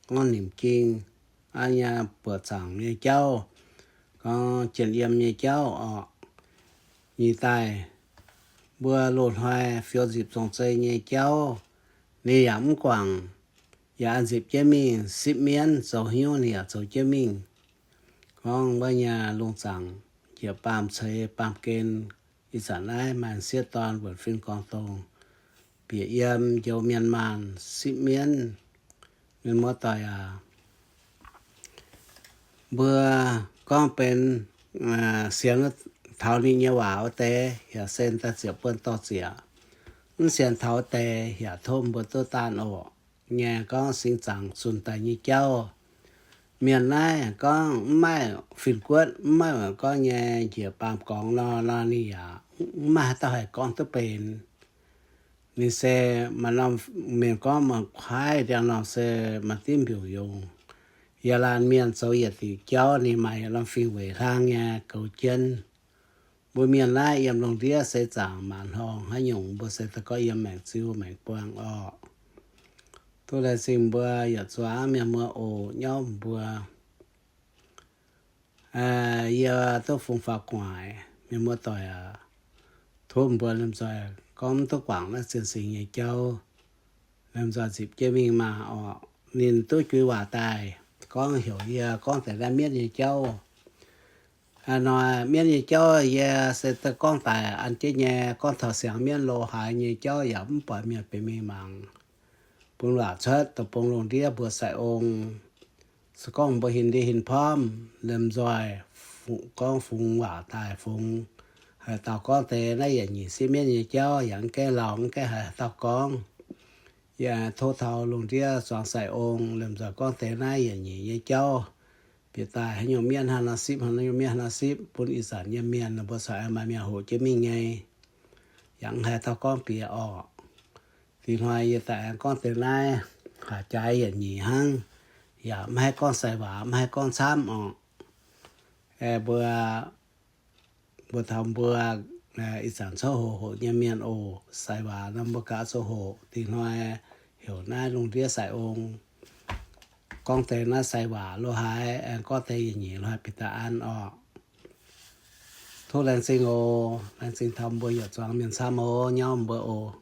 gorngv nimc ging, aa nyei buoqc zaangc nyei jauv, gorngv jien yiem nyei jauv orqc. Nyic daaih mbuo loz-hnoi fioux nzipc zong-zei nyei jauv, ninh yaac mv guangc, yaac nzipc jienv mingh sipv mienv, zoux haaix nyungc ninh yaac zoux jienv mingh. Gorngv wuov nyei lungh zaangc njiec baamh ceix baamh gen, ih zanc naaiv maaih sieqv dorn wuonc fin gorngv dongh bieqc yiem njoux mienh maanh sipv mienv. Mienh muoz-doic aac, mbuo gorngv benx sienx taux ninh nyei waac wuov deix yaac sen daaih ziepc buonc dorh ziec. Mv sienx taux wuov deix yaac tov mbuo duqv daanh oc. Nyei gorngv singx zaangc zunh daaih nyei jauv. Mienh naaiv gorngv mv maaih fin-guotv, mv maaih gorngv nyei njiec baamh gorngv nor, nor ninh yaac mv maaih haaix dauh haih gorngv duqv benx. Ninh se maaih norm mienh gorngv maaih kuaaiv ndiangx-normh se maaih dimv mbiungc yungz. Yaac laanh mienh zoux yietc diuc jauv ninh maaih yietc norm fing weic hlang nyei goux jienv. Mbuo mienh naaiv yiem lungh ndiev seix zaangc maanc hnoi haaix nyungc mbuo se daaih gorngv yiem maengc ziu maengc buang orqc. Duqv laengz zingh mbuo yietc zungv mienh muoz-oc, nyauv mbuo. Yie duqv fungx faaux gu'nguaaic, mienh muoz-doic aac, tov mbuo lomh nzoih gorngv mv duqv guangc naaiv zien singx nyei jauv, lomh nzoih nzipc jienv mingh maah orqc. Ninh duqv juix waac daaih gorngv heuc yie gorngv deix naaiv mienv nyei jauv. Hnoi mienv nyei jauv yie se daaih gorngv daaih an jienv nyei, gorngv taux siangx mienv lo haaix nyei jauv yaac mv buatc mienh benx mingh mangc. Bun waac cuotv deic-bung lungh ndiev mbuo sai-ong. Se gorngv mbuo hin ndie hin pormv, lomh nzoih gorngv fungx waac daaih fungx, haaix dauh gorngv deix naaiv yietc nyeic sipv mienv nyei jauv yaac mv gaengh lauh, mv gaengh haiz haaix dauh gorngv. Yie tov taux lungh ndiev zuangx sai-ong, lomh nzoih gorngv deix naaiv yietc nyeic nyei jauv. Bieqc daaih haaix nyungc mienv hnangv nor sipv, haaix nyungc mienv hnangv nor sipv, bun ih zanc nyei mienh ninh mbuo corc aengx maaih mienh hoqc jienv mingh nyei. Yaac mv haiz dauh gorngv bieqc orqc. Dingc hnoi yie daaih aengx gorngv deix naaiv, haaix jaaix yietc nyeic hnangv, yaac mv haih gorngv sai waac, mv haih gorngv camv orqc. Aeqv, mbuo, mbuo taux mbuo ih zanc coqv hoqc hoqc nyei mienh oc, sai waac nor mbuo gaax coqv hoqc. Dingc hnoi heuc naaiv lungh ndiev sai-ong. gorngv deix naaiv sai waac lo haaix, aengx gorngv deix yietc nyeic lo haaix bieqc daaih an orqc. Tov laengz zingh oc. Laengz zingh taux mbuo yietc zuangx mienh camv oc, nyauv mbuo oc.